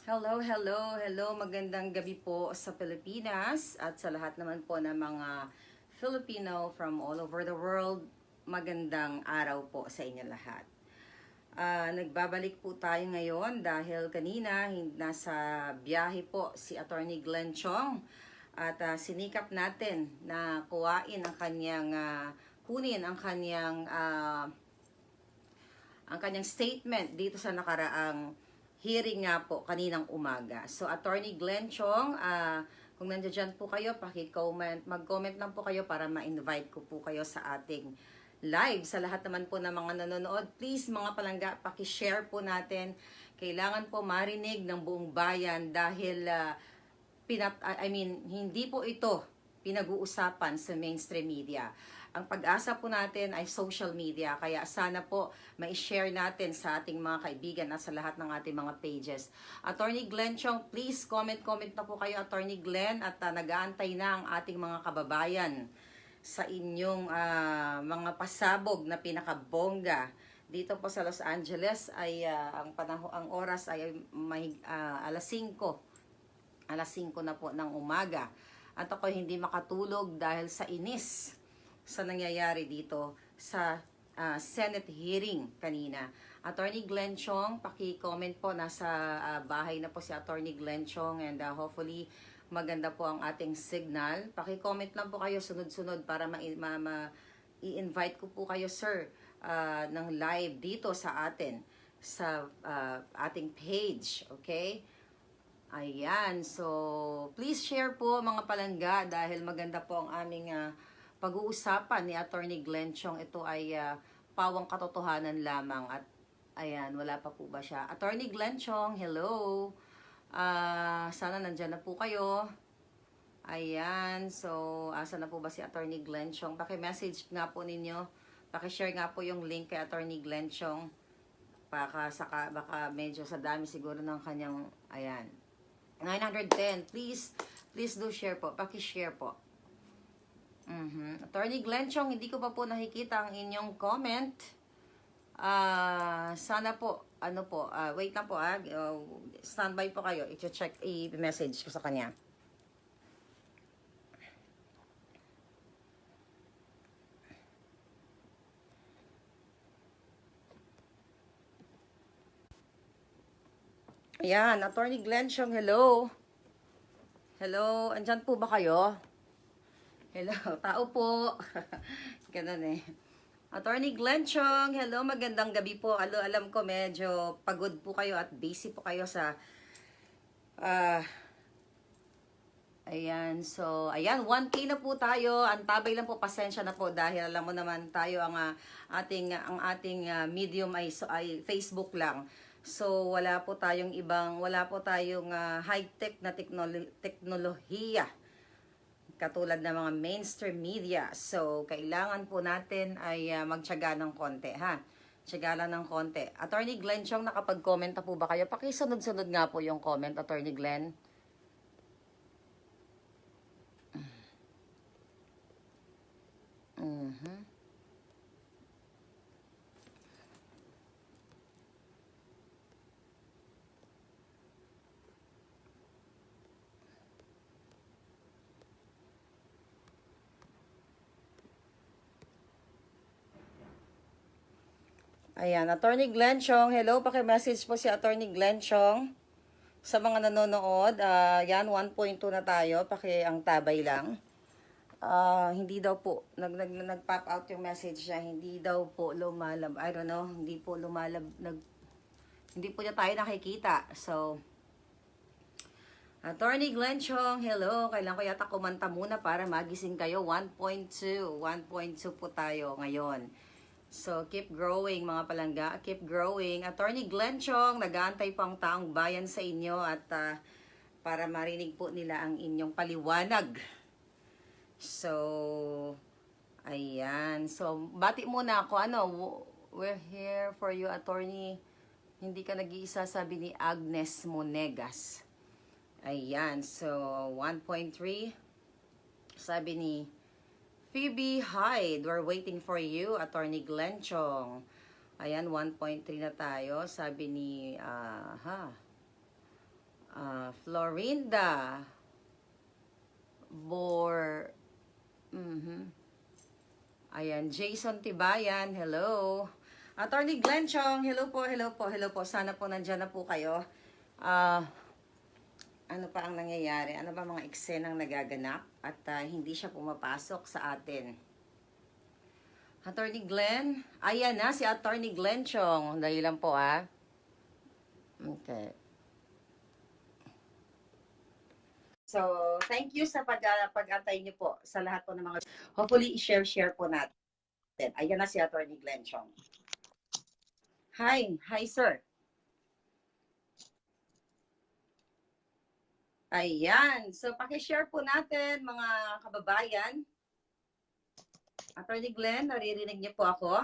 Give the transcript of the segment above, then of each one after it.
Hello, hello, hello. Magandang gabi po sa Pilipinas at sa lahat naman po ng mga Filipino from all over the world. Magandang araw po sa inyo lahat. Nagbabalik po tayo ngayon dahil kanina nasa biyahe po si Attorney Glenn Chong at sinikap natin na kuhain ang kanyang kunin ang kanyang statement dito sa nakaraang hearing nga po kaninang umaga. So, Attorney Glenn Chong, kung nandiyan po kayo, mag-comment lang po kayo para ma-invite ko po kayo sa ating live. Sa lahat naman po ng mga nanonood, please mga palangga, paki-share po natin. Kailangan po marinig ng buong bayan dahil hindi po ito pinag-uusapan sa mainstream media. Ang pag-asa po natin ay social media, kaya sana po ma-share natin sa ating mga kaibigan at sa lahat ng ating mga pages. Attorney Glenn Chong, please comment na po kayo, Attorney Glenn, at nag-aantay na ang ating mga kababayan sa inyong mga pasabog na pinakabongga. Dito po sa Los Angeles ay ang oras ay alas 5 na po ng umaga. At ako hindi makatulog dahil sa inis sa nangyayari dito sa Senate hearing kanina. Attorney Glenn Chong, paki-comment po, nasa bahay na po si Attorney Glenn Chong, and hopefully maganda po ang ating signal. Paki-comment lang po kayo sunod-sunod para i-invite ko po kayo, sir, ng live dito sa atin sa ating page, okay? Ayan, so please share po mga palangga dahil maganda po ang aming pag-uusapan ni Attorney Glenn Chong. Ito ay pawang katotohanan lamang at ayan, wala pa po ba siya? Attorney Glenn Chong, hello! Sana nandyan na po kayo. Ayan, so asa na po ba si Attorney Glenn Chong? Paki-message nga po ninyo, paki-share nga po yung link kay Attorney Glenn Chong. Baka medyo sa dami siguro ng kanyang, ayan, 910. Please do share po, paki-share po. Attorney Glenn Chong, hindi ko pa po nakikita ang inyong comment. Sana po, wait lang po standby po kayo. I-check, i-message ko sa kanya. Ayan, Attorney Glenn Chong, hello. Hello, andyan po ba kayo? Hello, tao po. Ganun eh. Attorney Glenn Chong, hello, magandang gabi po. Alam ko medyo pagod po kayo at busy po kayo sa ayan, so ayan, 1K na po tayo. Antabay lang po, pasensya na po dahil alam mo naman tayo ang ating medium ay Facebook lang. So wala po tayong high-tech na teknolohiya katulad ng mga mainstream media. So, kailangan po natin ay magtiyaga ng konti, ha? Tiyaga lang ng konti. Attorney Glenn Chong, nakapag-comment na po ba kayo? Pakisunod-sunod nga po yung comment, Attorney Glenn. Ayan, Attorney Glenn Chong, hello, paki-message po si Attorney Glenn Chong. Sa mga nanonood, yan, 1.2 na tayo, ang tabay lang. Hindi daw po, nag-pop out yung message niya, hindi daw po lumalab, I don't know, hindi po niya tayo nakikita. So, Attorney Glenn Chong, hello, kailan ko yata kumanta muna para magising kayo. 1.2 po tayo ngayon. So, keep growing mga palangga, keep growing. Attorney Glenn Chong, nag-aantay po ang taong bayan sa inyo at para marinig po nila ang inyong paliwanag. So, ayan. So, bati muna ako. We're here for you, Attorney. Hindi ka nag-iisa, sabi ni Agnes Monegas. Ayan. So, 1.3. Sabi ni Phoebe Hyde, we're waiting for you, Attorney Glenn Chong. Ayan, 1.3 na tayo. Sabi ni, Florinda. Bor. Mhm. Ayan, Jason Tibayan, hello. Attorney Glenn Chong, hello po, hello po, hello po. Sana po nandyan na po kayo. Ah, ano pa ang nangyayari? Ano ba mga eksenang nagaganap? At hindi siya pumapasok sa atin. Attorney Glenn, ayan na si Attorney Glenn Chong. Dali lang po Okay. So, thank you sa pag-antay niyo po sa lahat po ng mga... Hopefully, i-share po natin. Ayan na si Attorney Glenn Chong. Hi sir. Ayan. So, paki-share po natin mga kababayan. Attorney Glenn, naririnig niyo po ako?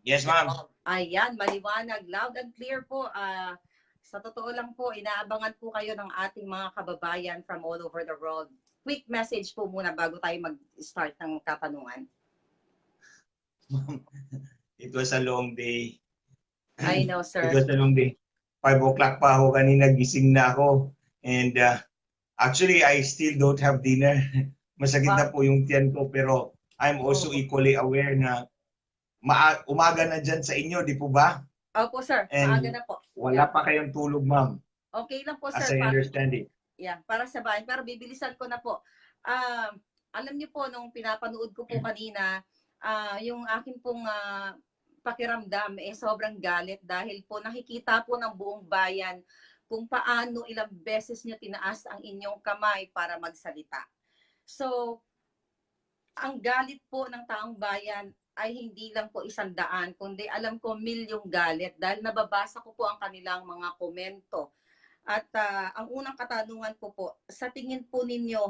Yes, ma'am. Ayan, maliwanag, loud and clear po. Sa totoo lang po, inaabangan po kayo ng ating mga kababayan from all over the world. Quick message po muna bago tayo mag-start ng katanungan. It was a long day. I know, sir. It was a long day. 5 o'clock pa ako kanina, gising na ako. And actually, I still don't have dinner. Masakit na po yung tiyan ko, pero I'm also equally aware na umaga na dyan sa inyo, di po ba? Opo, sir. And maaga na po. Wala pa kayong tulog, ma'am. Okay lang po, sir. As I understand it. Yeah, para sa bayan. Pero bibilisan ko na po. Alam niyo po, nung pinapanood ko po kanina, yung akin pong pakiramdam sobrang galit dahil po nakikita po ng buong bayan kung paano ilang beses niyo tinaas ang inyong kamay para magsalita. So, ang galit po ng taong bayan ay hindi lang po 100, kundi alam ko milyong galit dahil nababasa ko po ang kanilang mga komento. At ang unang katanungan ko po, sa tingin po ninyo,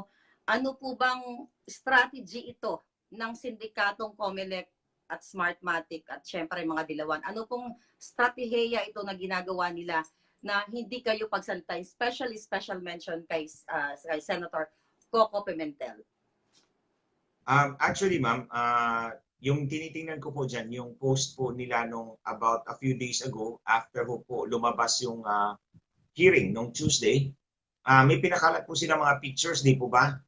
ano po bang strategy ito ng sindikatong COMELEC at Smartmatic at syempre mga dilawan? Ano pong strategiya ito na ginagawa nila na hindi kayo pagsalita, especially special mention kay Senator Coco Pimentel? Actually, ma'am, yung tinitingnan ko po dyan, yung post po nila nung about a few days ago, after po lumabas yung hearing nung Tuesday, may pinakalat po sila mga pictures, di po ba?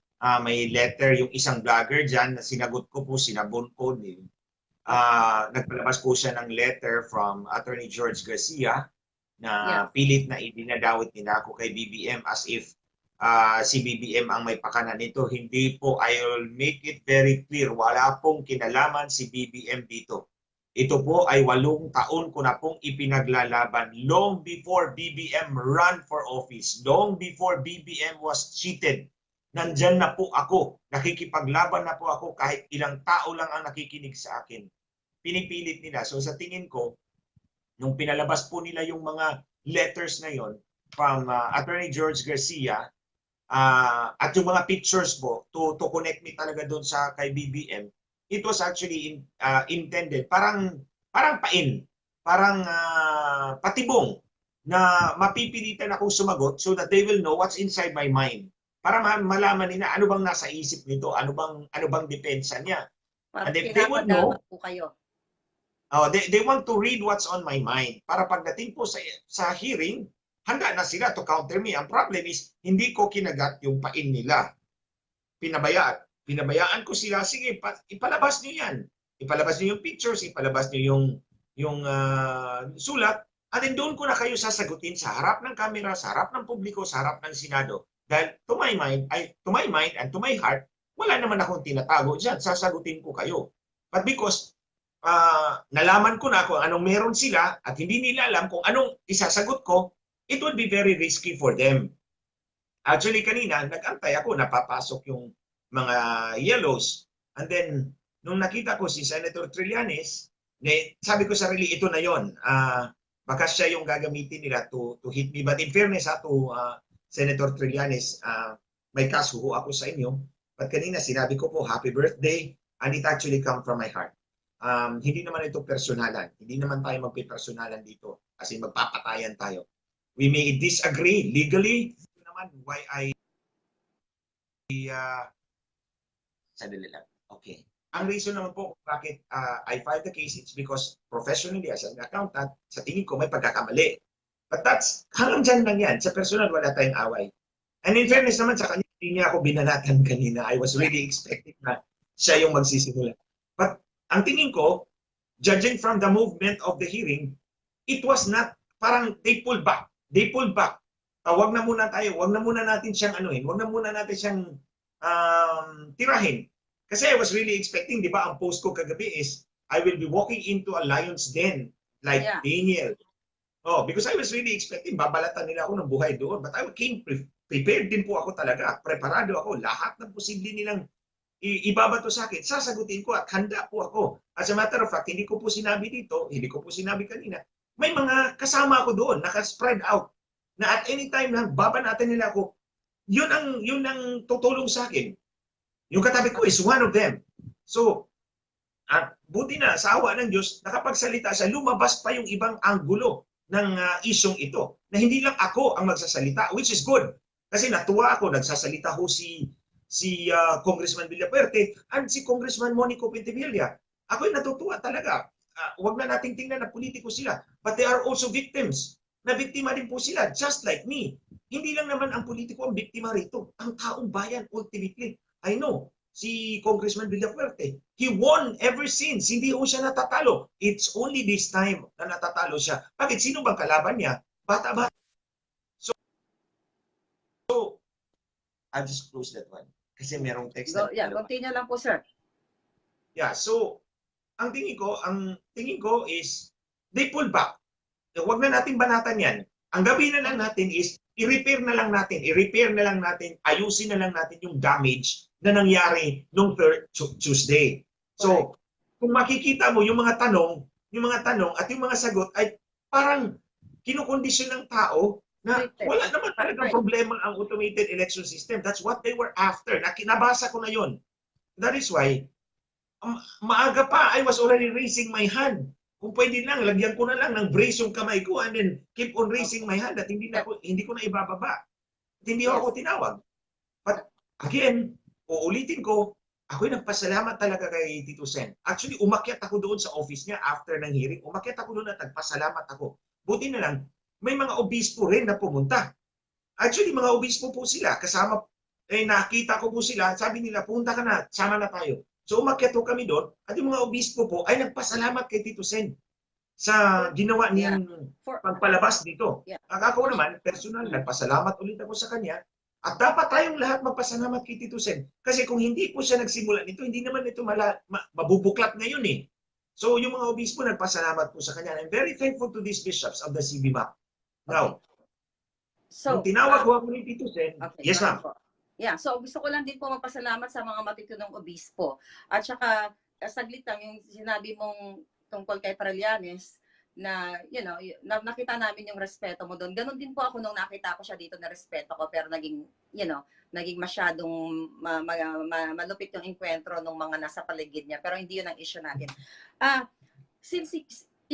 May letter, yung isang vlogger dyan na sinagot ko po, sinabon ko din. Nagpalabas po siya ng letter from Attorney George Garcia na pilit na idinadawit nila ako kay BBM as if si BBM ang may pakana nito. Hindi po, I'll make it very clear, wala pong kinalaman si BBM dito. Ito po ay 8 taon ko na pong ipinaglalaban long before BBM ran for office, long before BBM was cheated. Nandyan na po ako, nakikipaglaban na po ako kahit ilang tao lang ang nakikinig sa akin. Pinipilit nila. So sa tingin ko, nung pinalabas po nila yung mga letters na yon from Attorney George Garcia, at yung mga pictures po to connect me talaga doon sa kay BBM, it was actually intended parang pain, parang patibong na mapipilitan akong sumagot so that they will know what's inside my mind, para malaman nila ano bang nasa isip nito, ano bang depensa niya. Parang and if they would know po kayo. They want to read what's on my mind para pagdating po sa hearing, handa na sila to counter me. Ang problem is, hindi ko kinagat yung pain nila. Pinabayaan ko sila, sige, ipalabas niyo yan. Ipalabas niyo yung pictures, ipalabas niyo yung sulat, at then doon ko na kayo sasagutin sa harap ng kamera, sa harap ng publiko, sa harap ng Senado. Dahil to my mind and to my heart, wala naman akong tinatago dyan. Sasagutin ko kayo. But because nalaman ko na kung anong meron sila at hindi nila alam kung anong isasagot ko, it would be very risky for them. Actually, kanina, nag-antay ako, napapasok yung mga yellows. And then, nung nakita ko si Senator Trillanes, sabi ko sa sarili, ito na yon. Baka siya yung gagamitin nila to hit me. But in fairness to Senator Trillanes, may kasuho ako sa inyo. But kanina, sinabi ko po, happy birthday. And it actually come from my heart. Hindi naman ito personalan. Hindi naman tayo magpipersonalan dito. Kasi magpapatayan tayo. We may disagree legally. Ito naman why sadali lang. Okay. Ang reason naman po kung bakit I filed the case, it's because professionally as an accountant, sa tingin ko may pagkakamali. But hanggang dyan lang yan. Sa personal, wala tayong away. And in Yeah. fairness naman sa kanya, hindi niya ako binanatan kanina. I was really expecting na siya yung magsisimula. But ang tingin ko, judging from the movement of the hearing, it was not, parang they pulled back. They pulled back. Wag na muna tayo, wag na muna natin siyang anuhin, wag na muna natin siyang tirahin. Kasi I was really expecting, di ba, ang post ko kagabi is, I will be walking into a lion's den like Yeah. Daniel. Oh, because I was really expecting, babalatan nila ako ng buhay doon. But I came prepared din po ako talaga. Preparado ako. Lahat ng posible nilang ibabato sa akin, sasagutin ko at handa po ako. As a matter of fact, hindi ko po sinabi dito, hindi ko po sinabi kanina, may mga kasama ako doon, naka-spread out, na at any time na babanatan nila ako, yun ang tutulong sa akin. Yung katabi ko is one of them. So, at buti na, sa awa ng Diyos, nakapagsalita siya, lumabas pa yung ibang anggulo ng isyong ito, na hindi lang ako ang magsasalita, which is good. Kasi natuwa ako, nagsasalita ho si Congressman Villafuerte at si Congressman Monico Pentevilla. Ako'y natutuwa talaga. Huwag na nating tingnan na politiko sila, but they are also victims. Na biktima din po sila, just like me. Hindi lang naman ang politiko ang biktima rito, ang taong bayan ultimately. I know, si Congressman Villafuerte, he won ever since. Hindi ho siya natatalo. It's only this time na natatalo siya. Bakit? Sino bang kalaban niya? Bata-bata. So, I'll just close that one. Kasi merong text na. Yeah, continue lang po, sir. Yeah, so, ang tingin ko is, they pull back. Huwag na natin banatan yan. Ang gawin na lang natin is, i-repair na lang natin, ayusin na lang natin yung damage na nangyari nung Tuesday. So, kung makikita mo yung mga tanong at yung mga sagot ay parang kinukondisyon ng tao na wala naman talagang problema ang automated election system. That's what they were after. Nabasa ko na yon. That is why, maaga pa, I was already raising my hand. Kung pwede lang, lagyan ko na lang ng brace yung kamay ko and then keep on raising my hand at hindi ko na ibababa. At hindi ako tinawag. But again, uulitin ko, ako'y nagpasalamat talaga kay Tito Sen. Actually, umakyat ako doon sa office niya after ng hearing. Umakyat ako doon at nagpasalamat ako. Buti na lang, may mga obispo rin na pumunta. Actually, mga obispo po sila. Kasama, nakita ko po sila. Sabi nila, punta ka na, sama na tayo. So umakyat po kami doon at yung mga obispo po ay nagpasalamat kay Tito Sen sa ginawa niyang pagpalabas dito. Ako naman, personal, nagpasalamat ulit ako sa kanya. At dapat tayong lahat magpasalamat kay Tito Sen. Kasi kung hindi po siya nagsimula nito, hindi naman ito mabubuklat ngayon eh. So yung mga obispo nagpasalamat po sa kanya. I'm very thankful to these bishops of the CBMAC. Now, kung tinawag ko ako ni Tito Sen, yes ma'am. Yeah, so gusto ko lang din po magpasalamat sa mga matitinong obispo. At saka, saglit lang yung sinabi mong tungkol kay Parallanes na, nakita namin yung respeto mo doon. Ganon din po ako nung nakita ko siya dito na respeto ko, pero naging masyadong malupit yung enkwentro ng mga nasa paligid niya. Pero hindi yun ang issue natin.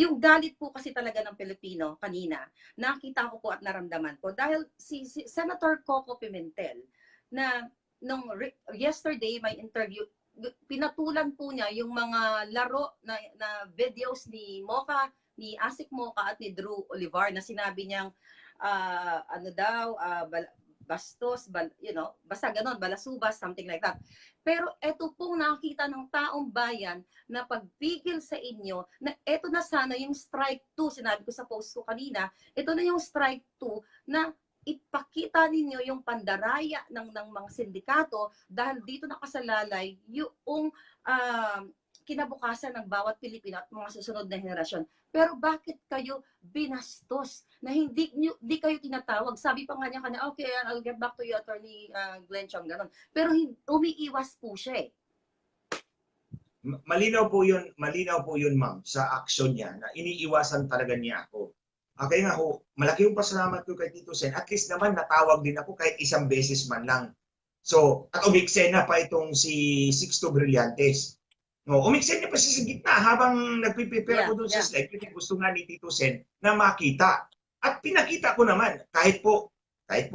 Yung galit po kasi talaga ng Pilipino kanina, nakita ko po at naramdaman ko. Dahil si Senator Coco Pimentel, na nung yesterday may interview, pinatulan po niya yung mga laro na videos ni Mocha, ni Asik Mocha at ni Drew Olivar na sinabi niyang bastos, basta ganon, balasubas, something like that. Pero eto pong nakita ng taong bayan na pagpigil sa inyo na eto na sana yung strike 2, sinabi ko sa post ko kanina, ito na yung strike 2 na ipakita ninyo yung pandaraya ng mga sindikato dahil dito nakasalalay yung kinabukasan ng bawat Pilipino at mga susunod na henerasyon. Pero bakit kayo binastos na hindi kayo tinatawag? Sabi pa nga niya kanina, okay, I'll get back to you, Attorney Glenn Chong, ganun. Pero umiiwas po siya eh. Malinaw po yun, ma'am, sa action niya na iniiwasan talaga niya ako. Kaya nga ho, malaki yung pasalamat ko kay Tito Sen. At least naman natawag din ako kahit isang beses man lang. So, at umiksena pa itong si Sixto Brillantes. No, umiksena pa siya sa gitna habang nagpiprepare ko doon sa slide kasi gusto nga ni Tito Sen na makita. At pinakita ko naman, kahit po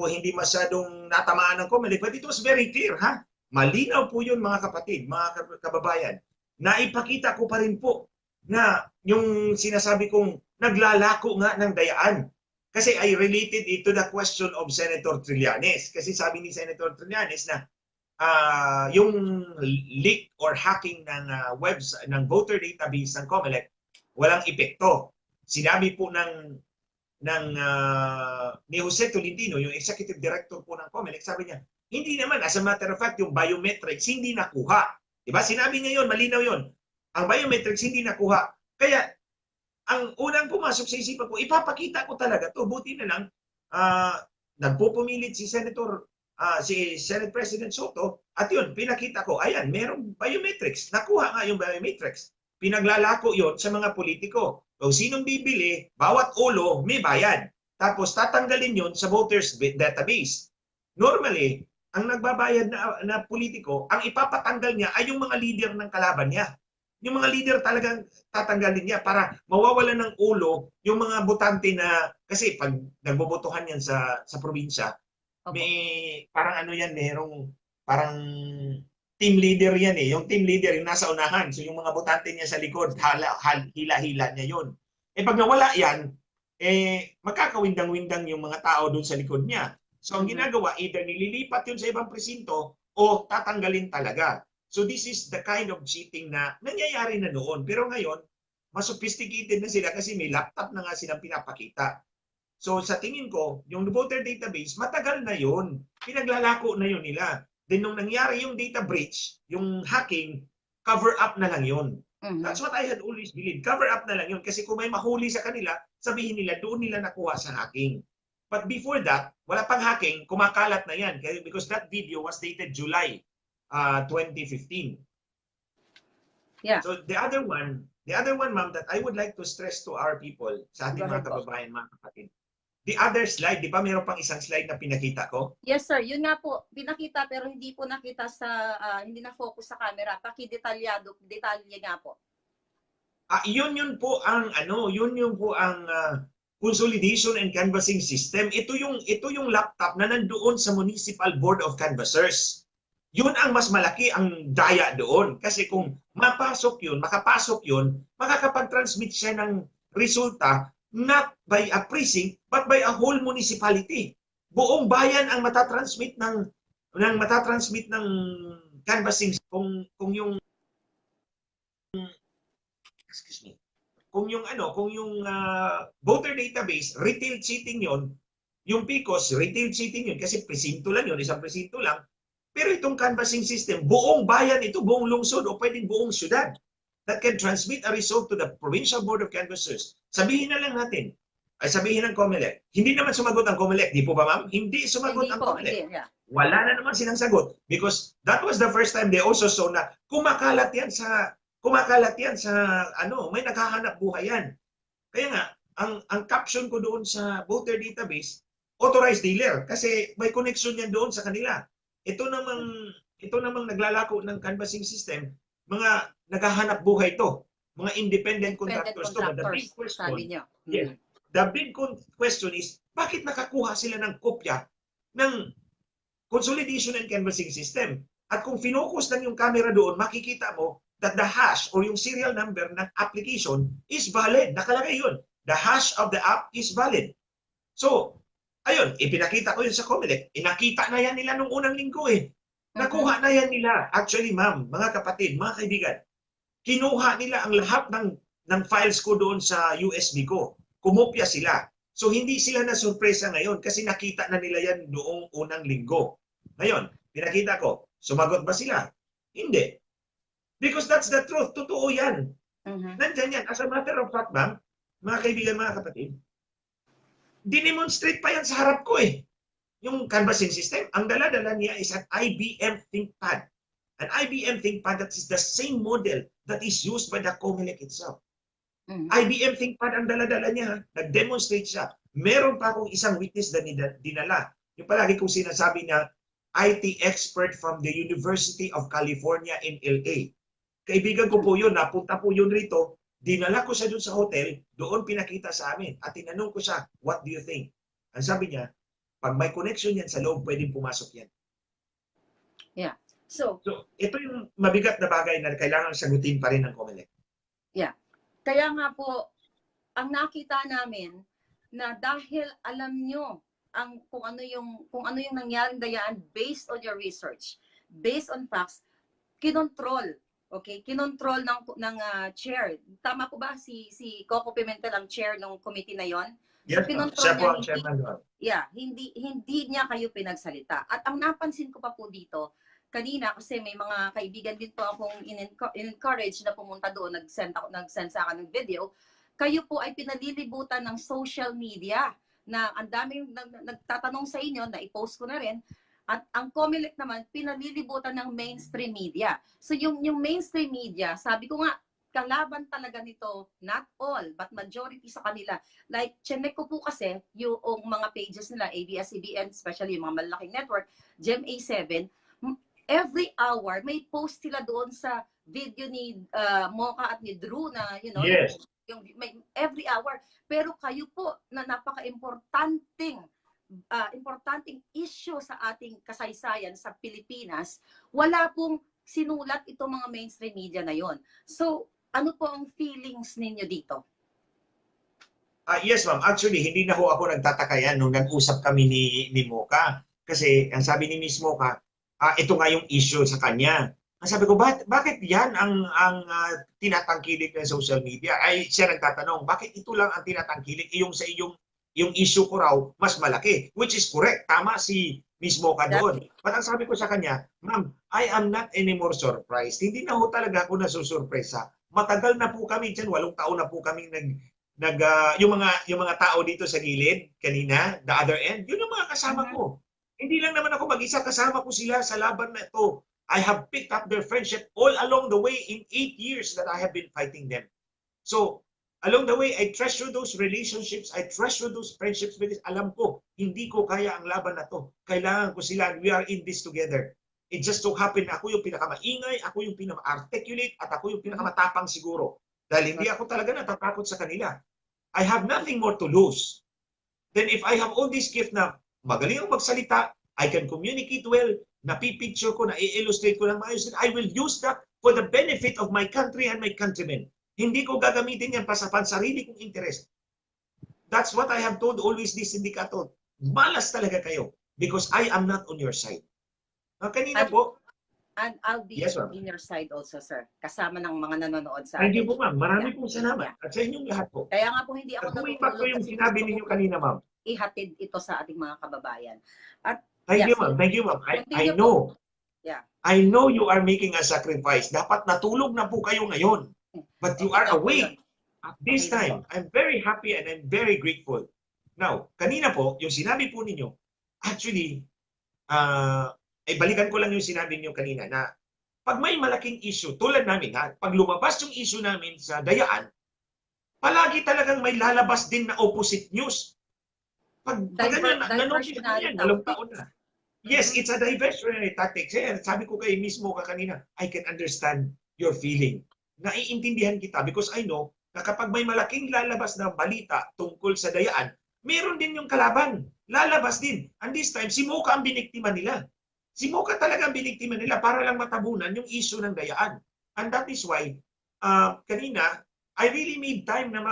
hindi masyadong natamaan ng comment, but it was very clear, ha? Malinaw po yun mga kapatid, mga kababayan. Naipakita ko pa rin po na yung sinasabi kong naglalako nga ng dayaan. Kasi I related it to the question of Senator Trillanes. Kasi sabi ni Senator Trillanes na yung leak or hacking ng ng voter database ng COMELEC walang epekto. Sinabi po ni Jose Tolentino, yung executive director po ng COMELEC, sabi niya, hindi naman, as a matter of fact, yung biometrics hindi nakuha. Diba? Sinabi niya yun, malinaw yun. Ang biometrics hindi nakuha. Kaya, ang unang pumasok sa isipan ko, ipapakita ko talaga to. Buti na lang, nagpupumilit si Senate President Soto, at yun, pinakita ko, ayan, merong biometrics. Nakuha nga yung biometrics. Pinaglalako yon sa mga politiko. Kung sinong bibili, bawat ulo may bayad. Tapos tatanggalin yon sa voters database. Normally, ang nagbabayad na politiko, ang ipapatanggal niya ay yung mga leader ng kalaban niya. Yung mga leader talagang tatanggalin niya para mawawala ng ulo yung mga botante na, kasi pag nagbobotohan yan sa probinsya, may parang ano yan, merong parang team leader yan eh. Yung team leader yung nasa unahan. So yung mga botante niya sa likod, hila-hila niya yun. Eh pag nawala yan, magkakawindang-windang yung mga tao doon sa likod niya. So ang ginagawa, either nililipat yun sa ibang presinto o tatanggalin talaga. So this is the kind of cheating na nangyayari na noon. Pero ngayon, mas sophisticated na sila kasi may laptop na nga silang pinapakita. So sa tingin ko, yung voter database, matagal na yun. Pinaglalako na yun nila. Then nung nangyari yung data breach, yung hacking, cover up na lang yun. That's what I had always believed. Cover up na lang yun. Kasi kung may mahuli sa kanila, sabihin nila, doon nila nakuha sa hacking. But before that, wala pang hacking, kumakalat na yan. Because that video was dated July 2015. Yeah. So the other one, ma'am, that I would like to stress to our people, sa ating mga kababayan, mga kapatid. The other slide, di ba mayroon pang isang slide na pinakita ko? Yes, sir. Yun nga po, pinakita pero hindi po nakita sa, hindi na focus sa camera. Detalye nga po. Yun po ang consolidation and canvassing system. Ito yung laptop na nandoon sa Municipal Board of Canvassers. Yun ang mas malaki ang daya doon. Kasi kung makapasok yun, makakapag-transmit siya ng resulta not by a precinct, but by a whole municipality. Buong bayan ang matatransmit ng canvassing kung yung voter database retail cheating yon, yung PICOS retail cheating yun kasi presinto lang yun, isang presinto lang. Pero itong canvassing system, buong bayan ito, buong lungsod o pwedeng buong syudad that can transmit a result to the Provincial Board of Canvassers. Sabihin na lang natin, sabihin ng COMELEC, hindi naman sumagot ang COMELEC, di po ba ma'am? Hindi sumagot ang COMELEC. Yeah. Wala na naman silang sagot because that was the first time they also saw na kumakalat yan sa may naghahanap buhay yan. Kaya nga, ang caption ko doon sa voter database, authorized dealer kasi may connection yan doon sa kanila. Ito namang naglalako ng canvassing system, mga naghahanap buhay to, mga independent contractors to. The big question, the big question is, bakit nakakuha sila ng kopya ng consolidation and canvassing system? At kung finokus lang yung camera doon, makikita mo that the hash or yung serial number ng application is valid. Nakalagay yun. The hash of the app is valid. So, ayun, ipinakita ko yun sa COMELEC. Inakita na yan nila nung unang linggo eh. Nakuha na yan nila. Actually, ma'am, mga kapatid, mga kaibigan, kinuha nila ang lahat ng files ko doon sa USB ko. Kumopya sila. So, hindi sila na surpresa ngayon kasi nakita na nila yan noong unang linggo. Ngayon, pinakita ko, sumagot ba sila? Hindi. Because that's the truth. Totoo yan. Nandyan yan. As a matter of fact, ma'am, mga kaibigan, mga kapatid, dinemonstrate pa yan sa harap ko eh. Yung canvassing system, ang dala-dala niya is an IBM ThinkPad. An IBM ThinkPad that is the same model that is used by the COMELEC itself. IBM ThinkPad ang dala-dala niya. Nag-demonstrate siya. Meron pa akong isang witness na dinala. Yung palagi kong sinasabi na IT expert from the University of California in LA. Kaibigan ko po yun, napunta po yun rito. Dinala ko siya dun sa hotel, doon pinakita sa amin. At tinanong ko siya, what do you think? Ang sabi niya, pag may connection yan sa loob, pwedeng pumasok yan. Yeah. So ito yung mabigat na bagay na kailangan sagutin pa rin ng COMELEC. Yeah. Kaya nga po, ang nakita namin, na dahil alam nyo kung ano yung nangyaring dayaan based on your research, based on facts, kinontrol. Okay, kinontrol ng chair. Tama po ba si Coco Pimentel ang chair ng committee na yon? So Yes, ma'am. Siya kinontrol po niya, ang chairman doon. hindi niya kayo pinagsalita. At ang napansin ko pa po dito kanina, kasi may mga kaibigan din po akong in-encourage na pumunta doon, nag-send sa akin ng video. Kayo po ay pinalilibutan ng social media na ang daming nagtatanong sa inyo, na i-post ko na rin. At ang COMELEC naman, pinalilibutan ng mainstream media. So yung mainstream media, sabi ko nga, kalaban talaga nito, not all, but majority sa kanila. Like, chinek ko po kasi yung mga pages nila, ABS-CBN, especially yung mga malaking network, GMA7, every hour, may post sila doon sa video ni Mocha at ni Drew na, Yes. every hour. Pero kayo po, na napaka-importanting issue sa ating kasaysayan sa Pilipinas, wala pong sinulat itong mga mainstream media na yon. So, ano po ang feelings ninyo dito? Yes, ma'am. Actually, hindi na ho ako nagtataka yan nung nag-usap kami ni Mocha. Kasi ang sabi ni Miss Mocha, ito nga yung issue sa kanya. Ang sabi ko, bakit yan ang tinatangkilik ng social media? Ay, siya nagtatanong, bakit ito lang ang tinatangkilik? Yung issue ko raw, mas malaki. Which is correct. Tama si Miss Mocha doon. But ang sabi ko sa kanya, ma'am, I am not anymore surprised. Hindi na ho talaga ako nasusurpresa. Matagal na po kami dyan, 8 taon na po kami yung mga tao dito sa gilid kanina, the other end, yun ang mga kasama ko. Hindi lang naman ako mag-isa, kasama ko sila sa laban na ito. I have picked up their friendship all along the way in 8 years that I have been fighting them. So, along the way, I treasure those relationships, I treasure those friendships because alam ko, hindi ko kaya ang laban na to. Kailangan ko sila, we are in this together. It just so happen na ako yung pinakamaingay, ako yung pinaka-articulate, at ako yung pinakamatapang siguro. Dahil hindi ako talaga natatakot sa kanila. I have nothing more to lose. Then if I have all this gift na magaling ang magsalita, I can communicate well, napipicture ko, na-illustrate ko ng maayos, I will use that for the benefit of my country and my countrymen. Hindi ko gagamitin yan pa sa pansarili kong interest. That's what I have told always this sindikato. Malas talaga kayo because I am not on your side. Kanina po, and I'll be yes, in your side also, sir. Kasama ng mga nanonood sa thank atin. you po, ma'am. Marami pong salamat. At sa inyong lahat po. Kaya nga po hindi ako Nag-uipak po yung sinabi ninyo kanina, ma'am. Ihatid ito sa ating mga kababayan. At Thank you, ma'am. Thank you, ma'am. I know. Yeah. I know you are making a sacrifice. Dapat natulog na po kayo ngayon. But you are awake at this time. I'm very happy and I'm very grateful. Now, kanina po, yung sinabi po ninyo, actually, balikan ko lang yung sinabi niyo kanina na pag may malaking issue, tulad namin, pag lumabas yung issue namin sa Dayaan, palagi talagang may lalabas din na opposite news. Pag ganyan, nanonotice ko yan, 8 taon na. Yes, it's a diversionary tactic. Sabi ko kay mismo kanina, I can understand your feeling. Naiintindihan kita because I know na kapag may malaking lalabas na balita tungkol sa Dayaan, meron din yung kalaban. Lalabas din. And this time, si Mocha ang biniktima nila. Si Mocha talaga ang biniktima nila para lang matabunan yung issue ng Dayaan. And that is why, kanina, I really made time na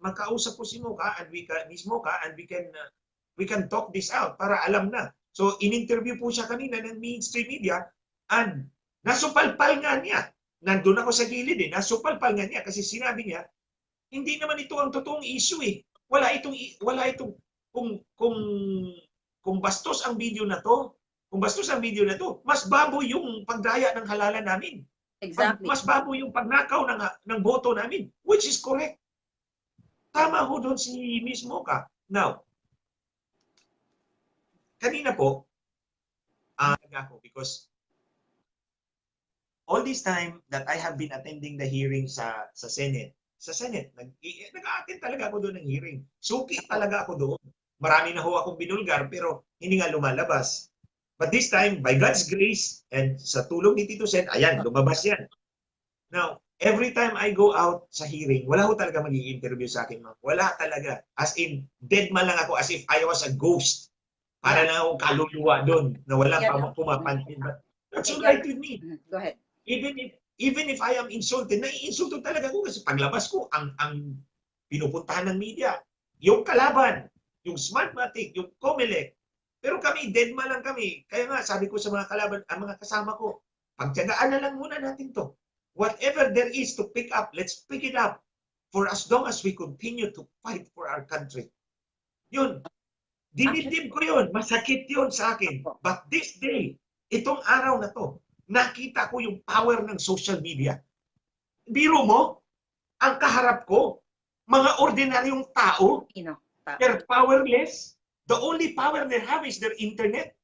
makausap ko si Mocha and Miss Mocha and we can talk this out para alam na. So, in-interview po siya kanina ng mainstream media and nasupalpal nga niya. Nandun ako sa gilid nasupalpal nga niya kasi sinabi niya, hindi naman ito ang totoong issue eh. Wala itong kung bastos ang video na to, mas baboy yung pagdaya ng halalan namin. Exactly. Mas baboy yung pagnakaw ng boto namin, which is correct. Tama ho doon si Miss Mocha. Now, kanina po, ako because all this time that I have been attending the hearing sa Senate, nag-a-attend talaga ako doon ng hearing. Suki talaga ako doon. Marami na ho akong binulgar pero hindi nga lumalabas. But this time, by God's grace and sa tulong ni Tito Sen, ayan, lumabas yan. Now, every time I go out sa hearing, wala ho talaga mag-i-interview sa akin, ma'am. Wala talaga. As in, dead man lang ako as if I was a ghost. Para na akong kaluluwa doon na wala pa pumapansin. But that's all right with me. Go ahead. Even if I am insulted, nai-insulted talaga ako kasi paglabas ko, ang pinupuntahan ng media, yung kalaban, yung Smartmatic, yung Comelec. Pero kami, deadma lang kami. Kaya nga, sabi ko sa mga kalaban, ang mga kasama ko, pagtyagaan na lang muna natin to. Whatever there is to pick up, let's pick it up for as long as we continue to fight for our country. Yun. Dinitib ko yun. Masakit yun sa akin. But this day, itong araw na to, nakita ko yung power ng social media. Biro mo, ang kaharap ko, mga ordinaryong tao, they're powerless. The only power they have is their internet,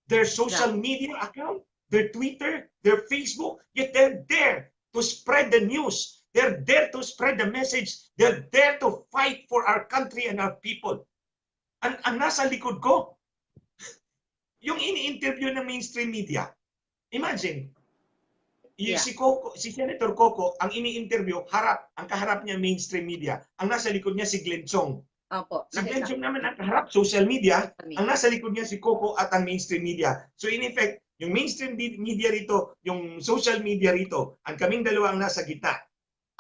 their social media account, their Twitter, their Facebook, yet they're there to spread the news. They're there to spread the message. They're there to fight for our country and our people. Ang nasa likod ko, yung ini-interview ng mainstream media. Imagine, si Coco, si Senator Coco, ang ini-interview, ang kaharap niya mainstream media. Ang nasa likod niya si Glenn Chong. Opo. Si Glenn Chong naman ang kaharap social media. Ang nasa likod niya si Coco at ang mainstream media. So in effect, yung mainstream media rito, yung social media rito, ang kaming dalawa ang nasa gitna.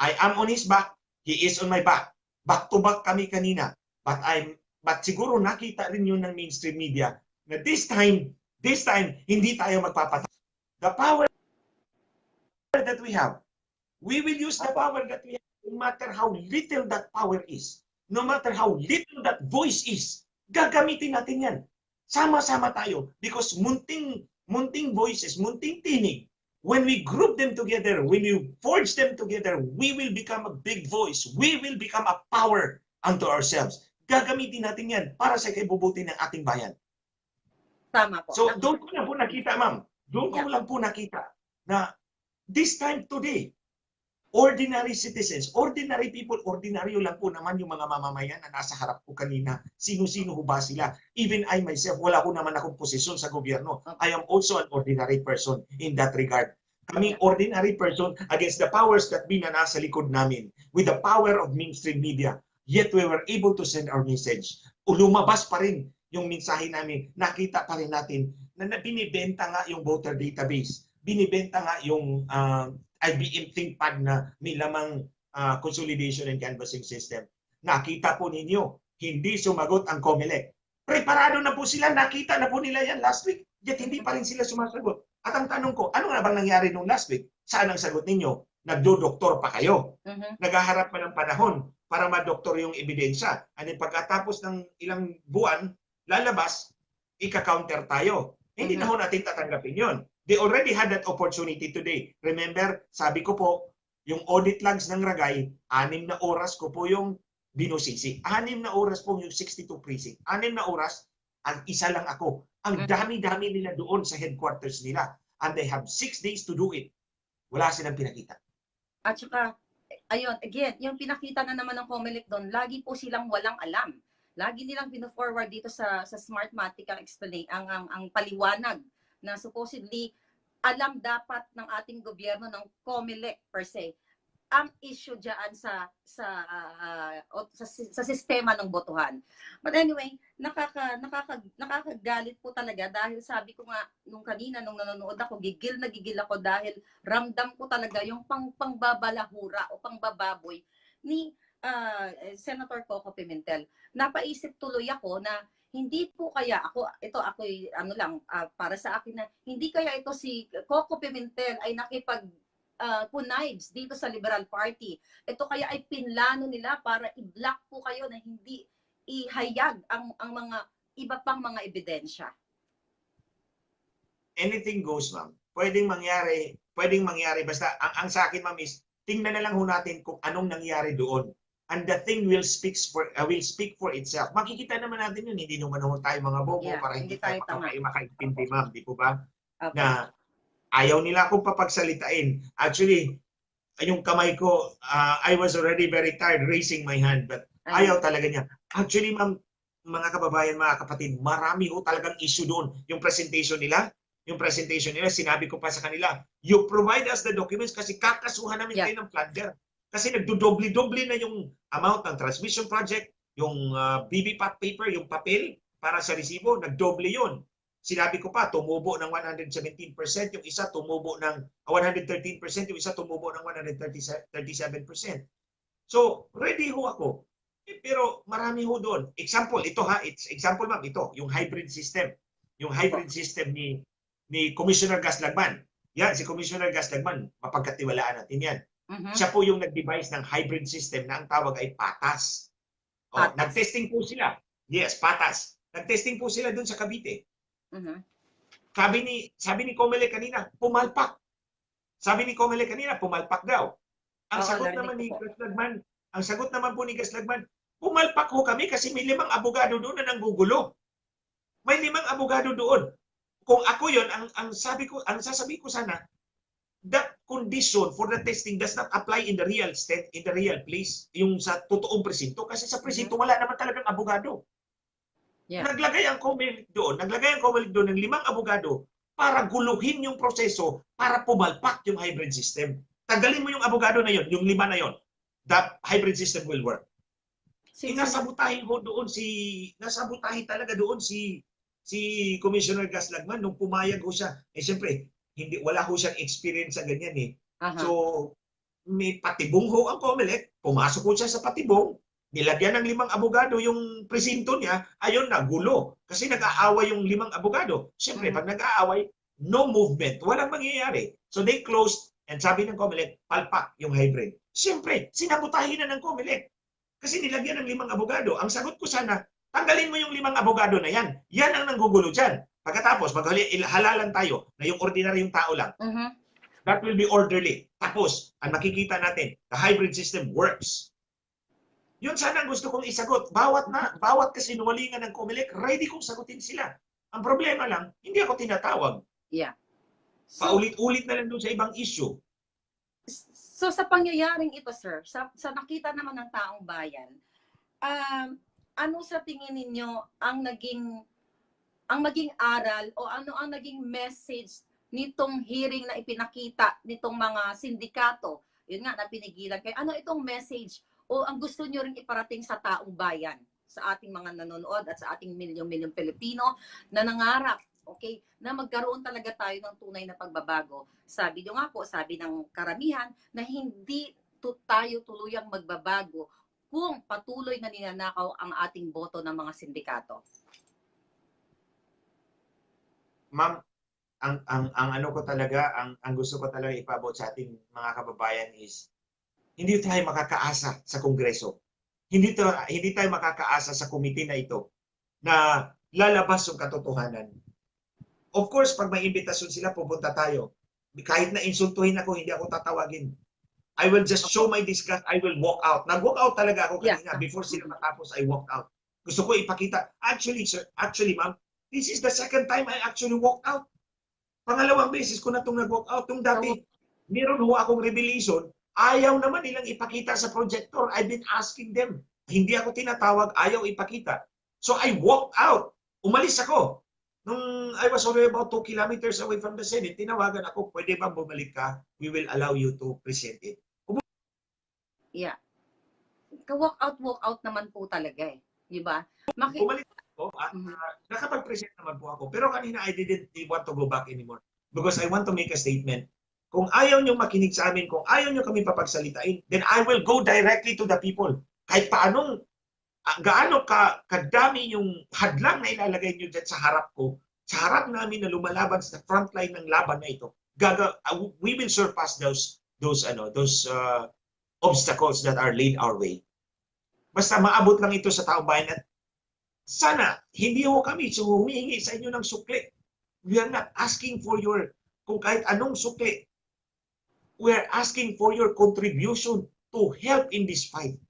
I am on his back, he is on my back. Back to back kami kanina. But siguro nakita rin yun ng mainstream media na this time, hindi tayo magpapatay. The power that we have, we will use the power that we have no matter how little that power is. No matter how little that voice is, gagamitin natin yan. Sama-sama tayo because munting voices, munting tinig, when we group them together, when we forge them together, we will become a big voice. We will become a power unto ourselves. Gagamitin natin yan para sa kaibubuti ng ating bayan. Tama po. So, doon ko lang po nakita, ma'am. Doon ko lang po nakita na this time today, ordinary citizens, ordinary people, ordinaryo lang po naman yung mga mamamayan na nasa harap ko kanina. Sino-sino ho ba sila? Even I myself, wala ko naman akong posisyon sa gobyerno. I am also an ordinary person in that regard. Kaming ordinary person against the powers that be na nasa likod namin. With the power of mainstream media, yet we were able to send our message. Lumabas pa rin yung mensahe namin. Nakita pa rin natin na binibenta nga yung voter database. Binibenta nga yung IBM ThinkPad na may lamang consolidation and canvassing system. Nakita po ninyo, hindi sumagot ang Comelec. Preparado na po sila, nakita na po nila yan last week, yet hindi pa rin sila sumasagot. At ang tanong ko, ano nga bang nangyari nung last week? Saan ang sagot ninyo? Nagdo-doktor pa kayo. Naghaharap pa ng panahon para ma-doktor yung ebidensya. And pagkatapos ng ilang buwan, lalabas, ika-counter tayo. Hindi na ho natin tatanggapin yun. They already had that opportunity today. Remember, sabi ko po, yung audit logs ng Ragay, 6 na oras ko po yung binusisi. 6 na oras po yung 62 precinct. 6 na oras, ang isa lang ako. Ang dami-dami nila doon sa headquarters nila. And they have 6 days to do it. Wala silang pinakita. At saka, ayun, again, yung pinakita na naman ng Comelec doon, lagi po silang walang alam. Lagi nilang pino-forward dito sa Smartmatic ang paliwanag na supposedly alam dapat ng ating gobyerno ng Comelec per se ang issue diyan sa sistema ng botohan. But anyway, nakakagalit po talaga dahil sabi ko nga nung kanina nung nanonood ako, gigil ako dahil ramdam ko talaga yung pangbabalahura o pangbababoy ni Senator Coco Pimentel. Napaisip tuloy ako na hindi po kaya ako'y ano lang para sa akin na hindi kaya ito si Coco Pimentel ay connives dito sa Liberal Party. Ito kaya ay pinlano nila para i-block po kayo na hindi ihayag ang mga iba pang mga ebidensya. Anything goes, ma'am. Pwedeng mangyari. Basta ang sa akin, ma'am, is tingnan na lang ho natin kung anong nangyari doon. And the thing will speak for itself. Makikita naman natin yun. Hindi naman tayo mga bobo para hindi tayo makaintindi, ma'am. Di po ba? Okay. Na ayaw nila akong papagsalitain. Actually, yung kamay ko, I was already very tired raising my hand. But ayaw talaga niya. Actually, ma'am, mga kababayan, mga kapatid, marami ho talagang issue doon. Yung presentation nila, sinabi ko pa sa kanila, you provide us the documents kasi kakasuhan namin kayo ng plunder. Kasi nagdodoble-doble na yung amount ng transmission project, yung BBPAT paper, yung papel para sa resibo, nagdoble yun. Sinabi ko pa, tumubo ng 117%, yung isa tumubo ng 113%, yung isa tumubo ng 137%. So, ready ho ako Pero marami ho doon. Example, ito ha, example ma'am, ito, yung hybrid system. Yung hybrid system ni Commissioner Gaslagman. Yan, si Commissioner Gaslagman, mapagkatiwalaan natin yan. Mhm. Siya po yung nag-devise ng hybrid system na ang tawag ay patas. Patas. Nag-testing po sila. Yes, patas. Nag-testing po sila doon sa Cavite. Mhm. Sabi ni Comelec kanina, pumalpak. Sabi ni Comelec kanina, pumalpak daw. Ang Oo, sagot narinig naman ko ni po. Gaslagman, ang sagot naman po ni Gaslagman, pumalpak ho kami kasi may 5 abogado doon na nanggugulo. May 5 abogado doon. Kung ako yon, ang sasabihin ko sana, that condition for the testing does not apply in the real state, in the real place, yung sa totoong presinto. Kasi sa presinto, wala naman talagang abogado. Yeah. Naglagay ang Comelec doon ng 5 abogado para guluhin yung proseso para pumalpak yung hybrid system. Tanggalin mo yung abogado na yon, yung 5 na yon. That hybrid system will work. Nasabutahin ho doon nasabutahin talaga doon si Commissioner Gaslagman nung pumayag ho siya. Siyempre, wala ho siyang experience sa ganyan eh. Aha. So, may patibong ho ang Comelec, pumasok ho siya sa patibong, nilagyan ng 5 abogado yung presinto niya, ayun na, gulo. Kasi nag-aaway yung 5 abogado. Siyempre, pag nag-aaway, no movement, walang mangyayari. So they closed, and sabi ng Comelec, palpak yung hybrid. Siyempre, sinabutahin na ng Comelec. Kasi nilagyan ng 5 abogado. Ang sagot ko sana, tanggalin mo yung 5 abogado na yan. Yan ang nanggugulo dyan. Pagkatapos, halalan tayo na yung ordinaryong tao lang. That will be orderly. Tapos, ang makikita natin, the hybrid system works. Yun sana ang gusto kong isagot. Bawat kasinungalingan ng Comelec, ready kong sagutin sila. Ang problema lang, hindi ako tinatawag. Yeah. So, paulit-ulit na lang doon sa ibang issue. So sa pangyayaring ito, sir, sa nakita naman ng taong bayan, ano sa tingin ninyo ang maging aral o ano ang naging message nitong hearing na ipinakita nitong mga sindikato? Yun nga, na pinigilan kayo. Ano itong message o ang gusto nyo rin iparating sa taong bayan, sa ating mga nanonood at sa ating milyong-milyong Pilipino na nangarap, okay, na magkaroon talaga tayo ng tunay na pagbabago. Sabi nyo nga po, sabi ng karamihan, na hindi tayo tuluyang magbabago kung patuloy na ninanakaw ang ating boto ng mga sindikato. Ma'am, ang ano ko talaga, ang gusto ko talaga ipabot sa ating mga kababayan is, hindi tayo makakaasa sa Kongreso. Hindi tayo makakaasa sa komite na ito na lalabas yung katotohanan. Of course, pag may imbitasyon sila, pupunta tayo. Kahit na insultuhin ako, hindi ako tatawagin. I will just show my disgust. I will walk out. Nag-walk out talaga ako kanina. Yeah. Before sila matapos, I walked out. Gusto ko ipakita. Actually, sir, ma'am, this is the second time I actually walked out. Pangalawang beses ko na itong nag-walk out. Yung dati, meron ho akong revelation. Ayaw naman nilang ipakita sa projector. I've been asking them. Hindi ako tinatawag, ayaw ipakita. So I walked out. Umalis ako. Nung I was already about 2 kilometers away from the Senate, tinawagan ako, pwede ba bumalik ka? We will allow you to present it. Yeah. Walk out naman po talaga eh. Di ba? Bumalik ako at nakapag-present naman po ako. Pero kanina I didn't want to go back anymore because I want to make a statement. Kung ayaw nyo makinig sa amin, kung ayaw nyo kami papagsalitain, then I will go directly to the people. Kahit paanong gaano kadami yung hadlang na ilalagay nyo dyan sa harap ko, sa harap namin na lumalaban sa frontline ng laban na ito, we will surpass those obstacles that are laid our way. Basta maabot lang ito sa taong bayan at sana hindi ho kami humihingi sa inyo ng sukli. We are not asking for kung kahit anong sukli. We are asking for your contribution to help in this fight.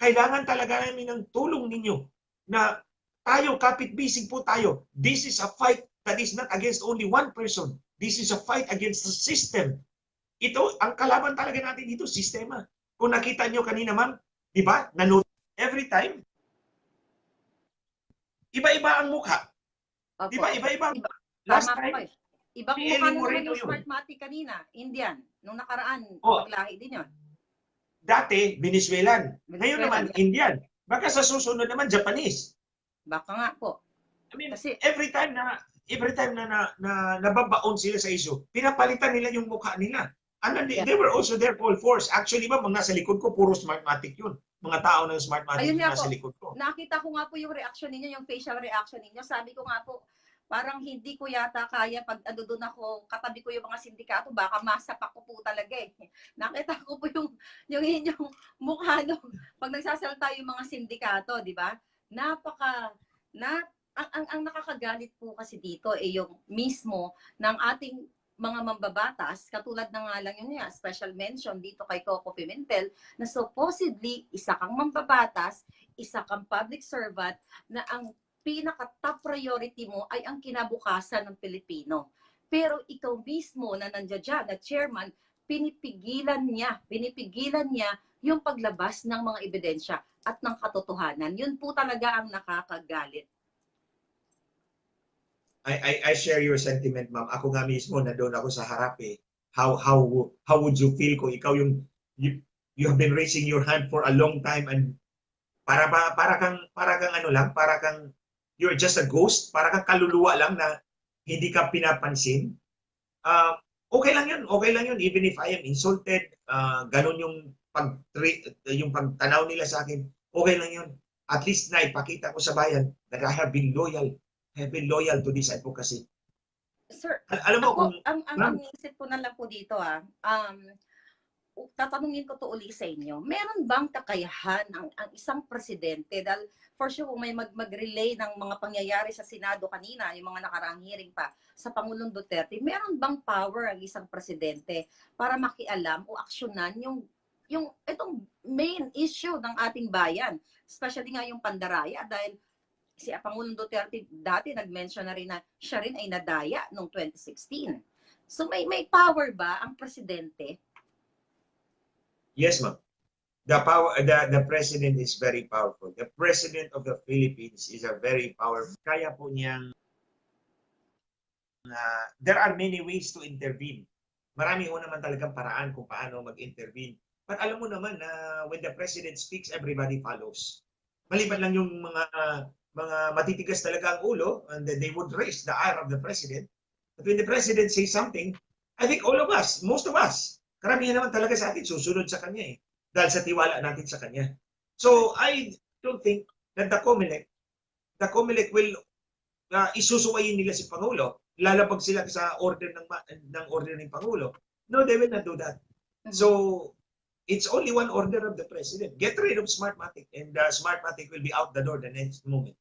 Kailangan talaga namin ng tulong ninyo na tayo, kapit-bisig po tayo. This is a fight that is not against only one person. This is a fight against the system. Ito, ang kalaban talaga natin dito, sistema. Kung nakita nyo kanina, ma'am, di ba? Every time, iba-iba ang mukha. Di ba? Iba-iba ang mukha. Last time, ibang mukha na naman yung Smartmatic kanina, Indian. Nung nakaraan, maglahi din yun. Dati, Venezuelan. Ngayon naman, Indian. Baka sa susunod naman, Japanese. Baka nga po. I mean, every time na nababaon sila sa issue, pinapalitan nila yung mukha nila. And they were also there full force. Actually, ma'am, nasa likod ko, puro Smartmatic yun. mga tao ng Smartmatic Ayun yung nga nasa po, likod ko. nakita ko nga po yung reaction ninyo, yung facial reaction ninyo. Sabi ko nga po, parang hindi ko yata kaya pag ano doon ako, katabi ko yung mga sindikato, baka masapak ko po talaga eh. Nakita ko po yung inyong mukha nung pag nagsasalita yung mga sindikato, di ba? Napaka, na, ang nakakagalit po kasi dito eh yung mismo ng ating mga mambabatas, katulad na nga lang yun nga, special mention dito kay Coco Pimentel, na supposedly, isa kang mambabatas, isa kang public servant, na ang pinaka-top priority mo ay ang kinabukasan ng Pilipino. Pero ikaw mismo na nandiyan dyan, na chairman, pinipigilan niya yung paglabas ng mga ebidensya at ng katotohanan. Yun po talaga ang nakakagalit. I share your sentiment, ma'am. Ako nga mismo, nandoon ako sa harap eh. How would you feel kung ikaw yung, you have been raising your hand for a long time and para kang ano lang, para kang, you're just a ghost, para kang kaluluwa lang na hindi ka pinapansin. Okay lang yun, even if I am insulted, ganun yung pagtanaw nila sa akin, okay lang yun. At least na ipakita ko sa bayan that I have been loyal to this advocacy. Sir, Alam mo ako, kung, ang isip ko na lang po dito tatanungin ko to uli sa inyo, meron bang kakayahan ang isang presidente, dahil for sure kung may mag-relay ng mga pangyayari sa Senado kanina, yung mga nakaraang hearing pa sa Pangulong Duterte, meron bang power ang isang presidente para makialam o aksyonan yung itong main issue ng ating bayan, especially nga yung pandaraya, dahil si Pangulong Duterte dati nag-mention na rin na siya rin ay nadaya noong 2016. So may power ba ang presidente? yes ma'am, the president is very powerful. The president of the Philippines is a very powerful. Kaya po niyang, there are many ways to intervene. Marami ho naman talagang paraan kung paano mag-intervene. But alam mo naman na when the president speaks, everybody follows. Maliban lang yung mga matitigas talaga ang ulo, and then they would raise the ire of the president. But when the president says something, I think all of us, most of us, karamihan naman talaga sa atin susunod sa kanya eh. Dahil sa tiwala natin sa kanya. So I don't think that the COMELEC will isusuwayin nila si Pangulo. Lalabag sila sa order ng order ng Pangulo. No, they will not do that. So it's only one order of the president. Get rid of Smartmatic, and Smartmatic will be out the door the next moment.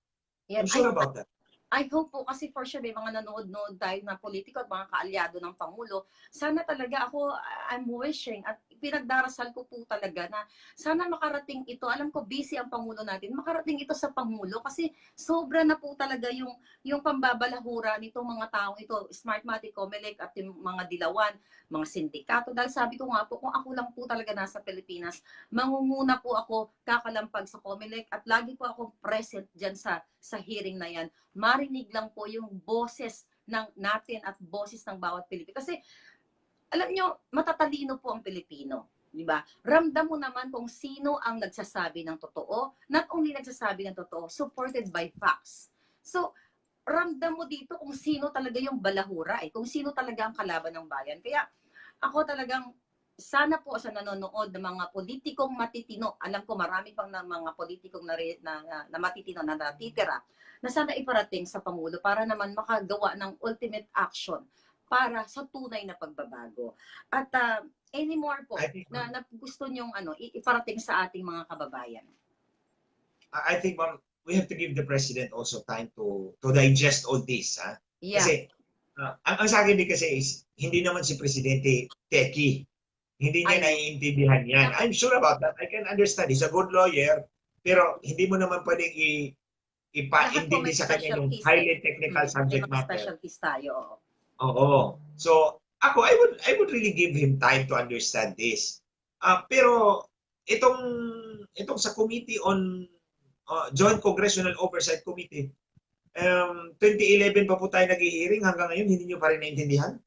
Yan. I'm sure about that. I hope po, kasi for sure may mga nanood-nood tayo na politiko at mga kaalyado ng Pangulo. Sana talaga ako, I'm wishing at pinagdarasal ko po talaga na sana makarating ito. Alam ko busy ang Pangulo natin. Makarating ito sa Pangulo kasi sobra na po talaga yung pambabalahura nitong mga taong ito. Smartmatic, COMELEC at yung mga dilawan, mga sindikato. Dahil sabi ko nga po, kung ako lang po talaga nasa Pilipinas, mangunguna po ako kakalampag sa COMELEC at lagi po akong present dyan sa hearing na yan. Marinig lang po yung boses natin at boses ng bawat Pilipino. Kasi, alam nyo, matatalino po ang Pilipino. Di ba? Ramdam mo naman kung sino ang nagsasabi ng totoo. Not only nagsasabi ng totoo, supported by facts. So, ramdam mo dito kung sino talaga yung balahura, kung sino talaga ang kalaban ng bayan. Kaya, ako talagang sana po sa nanonood ng mga politikong matitino, alam ko marami pang mga politikong na matitino na natitira, na sana iparating sa Pangulo para naman makagawa ng ultimate action para sa tunay na pagbabago. At any more po na gusto nyong iparating sa ating mga kababayan? I think, ma'am, we have to give the president also time to digest all this. Yeah. Kasi, ang sa akin din kasi is, hindi naman si Presidente techie. Hindi niya naiintindihan yan. I'm sure about that. I can understand. He's a good lawyer. Pero hindi mo naman pwedeng ipaintindi sa kanya yung highly technical subject matter. Specialties tayo. Oo. So, ako, I would really give him time to understand this. Pero, itong sa Committee on Joint Congressional Oversight Committee, 2011 pa po tayo nag-hearing, hanggang ngayon hindi nyo pa rin naintindihan?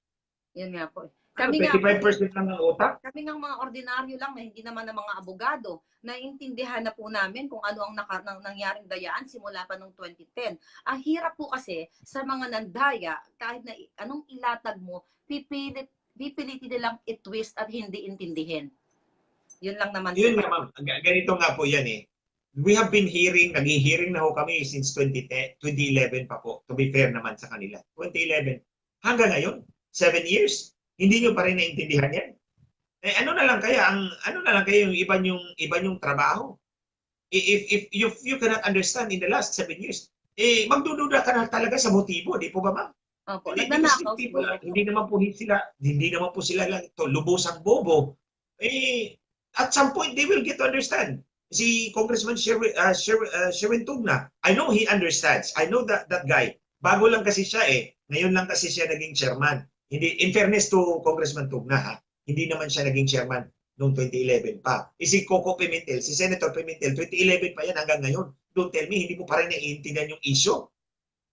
Yun nga po. Kami 25% lang ng utak? Kami ng mga ordinaryo lang na hindi naman ng mga abogado, naiintindihan na po namin kung ano ang nangyaring dayaan simula pa noong 2010. Ang hirap po kasi sa mga nandaya, kahit na anong ilatag mo, pipilitin nilang i-twist at hindi intindihin. Yun lang naman po. Yun nga, ma'am. Ganito nga po yan eh. We have been nag-hearing na ho kami since 2010, 2011 pa po. To be fair naman sa kanila. 2011. Hanggang ngayon, 7 years. Hindi nyo pa rin naintindihan yan. Eh, ano na lang kaya, yung iba yung trabaho. If you cannot understand in the last 7 years, eh, magdududa ka na talaga sa motibo, di po ba, ma'am? Opo, Because nagnanakaw people, siguro po. hindi naman po sila lang to lubosang bobo. Eh, at some point, they will get to understand. Si Congressman Sherwin Tugna, I know he understands. I know that guy. Bago lang kasi siya eh. Ngayon lang kasi siya naging chairman. Hindi, in fairness to Congressman Tugna, ha, hindi naman siya naging chairman noong 2011 pa. Eh, si Coco Pimentel, si Senator Pimentel, 2011 pa yan hanggang ngayon. Don't tell me, hindi mo pa rin naiintindihan yung issue.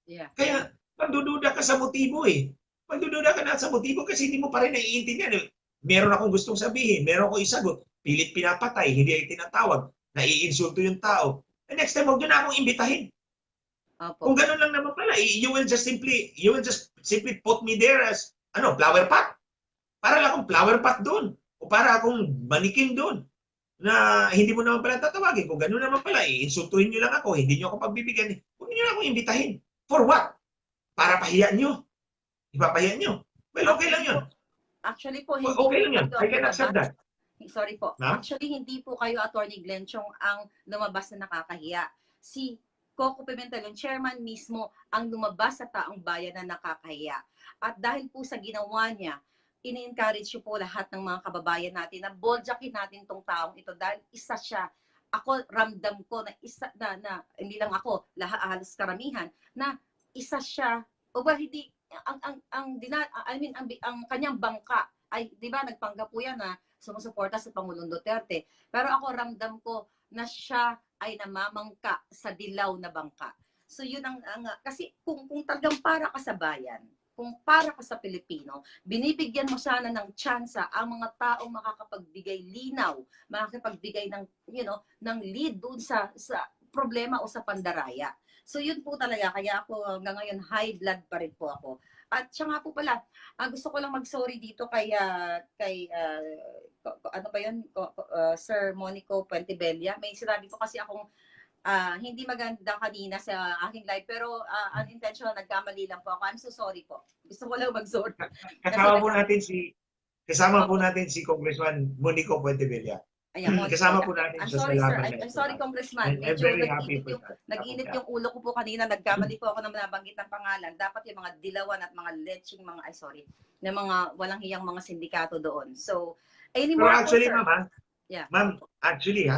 Yeah. Kaya, magdududa ka sa motibo eh. Magdududa ka na sa motibo kasi hindi mo pa rin naiintindihan. Meron akong gustong sabihin, meron akong isagot, pilit pinapatay, hindi ay tinatawag, naiinsulto yung tao. And next time, huwag nyo na akong imbitahin. Opo. Kung gano'n lang naman pala, you will just simply put me there as, flower pot. Para lang akong flower pot doon. O para akong manikin doon. Na hindi mo naman pala tatawagin. Kung gano'n naman pala, insultuhin nyo lang ako, hindi nyo ako pagbibigyan. Huwag nyo na akong imbitahin. For what? Para pahiya nyo. Ipapahiya nyo. Well, okay lang yun. Actually po, hindi Okay lang yun. po I can accept that. Sorry po. Ma'am? Actually, hindi po kayo, Attorney Glenn Chong, ang lumabas na nakakahiya. Si Coco Pimentel, yung chairman mismo, ang lumabas sa taong bayan na nakakahiya. At dahil po sa ginawa niya, ini-encourage po lahat ng mga kababayan natin na boljakin natin tong taong ito dahil isa siya. Ako, ramdam ko na isa na hindi lang ako, halos karamihan, na isa siya, o ba hindi, ang kanyang bangka, ay, di ba, nagpanggap po yan na sumusuporta sa Pangulong Duterte. Pero ako, ramdam ko na siya ay namamangka sa dilaw na bangka. So yun kasi kung talagang para ka sa bayan, kung para ka sa Pilipino, binibigyan mo sana ng tsansa ang mga taong makakapagbigay linaw, makakapagbigay ng, ng lead doon sa problema o sa pandaraya. So yun po talaga, kaya ako hanggang ngayon high blood pa rin po ako. At siya nga po pala, gusto ko lang mag-sorry dito kay ano ba yun, Sir Monico Puentebella. May sinabi po kasi akong hindi maganda kanina sa aking live, pero unintentional, nagkamali lang po ako. I'm so sorry po. Gusto ko lang mag-sorry. Kasama po natin si Congressman Monico Puentebella. Ayan, Kasama po natin I'm siya sorry, sa sir. laban na ito. I'm sorry, Congressman. I'm Medyo very happy for that. nag-init yung ulo ko po kanina. Nagkamali po ako na nabanggit ng pangalan. Dapat yung mga dilawan at mga leching, na mga walang hiyang mga sindikato doon. So, anymore Pero actually, po, sir. ma'am, Yeah. ma'am, actually,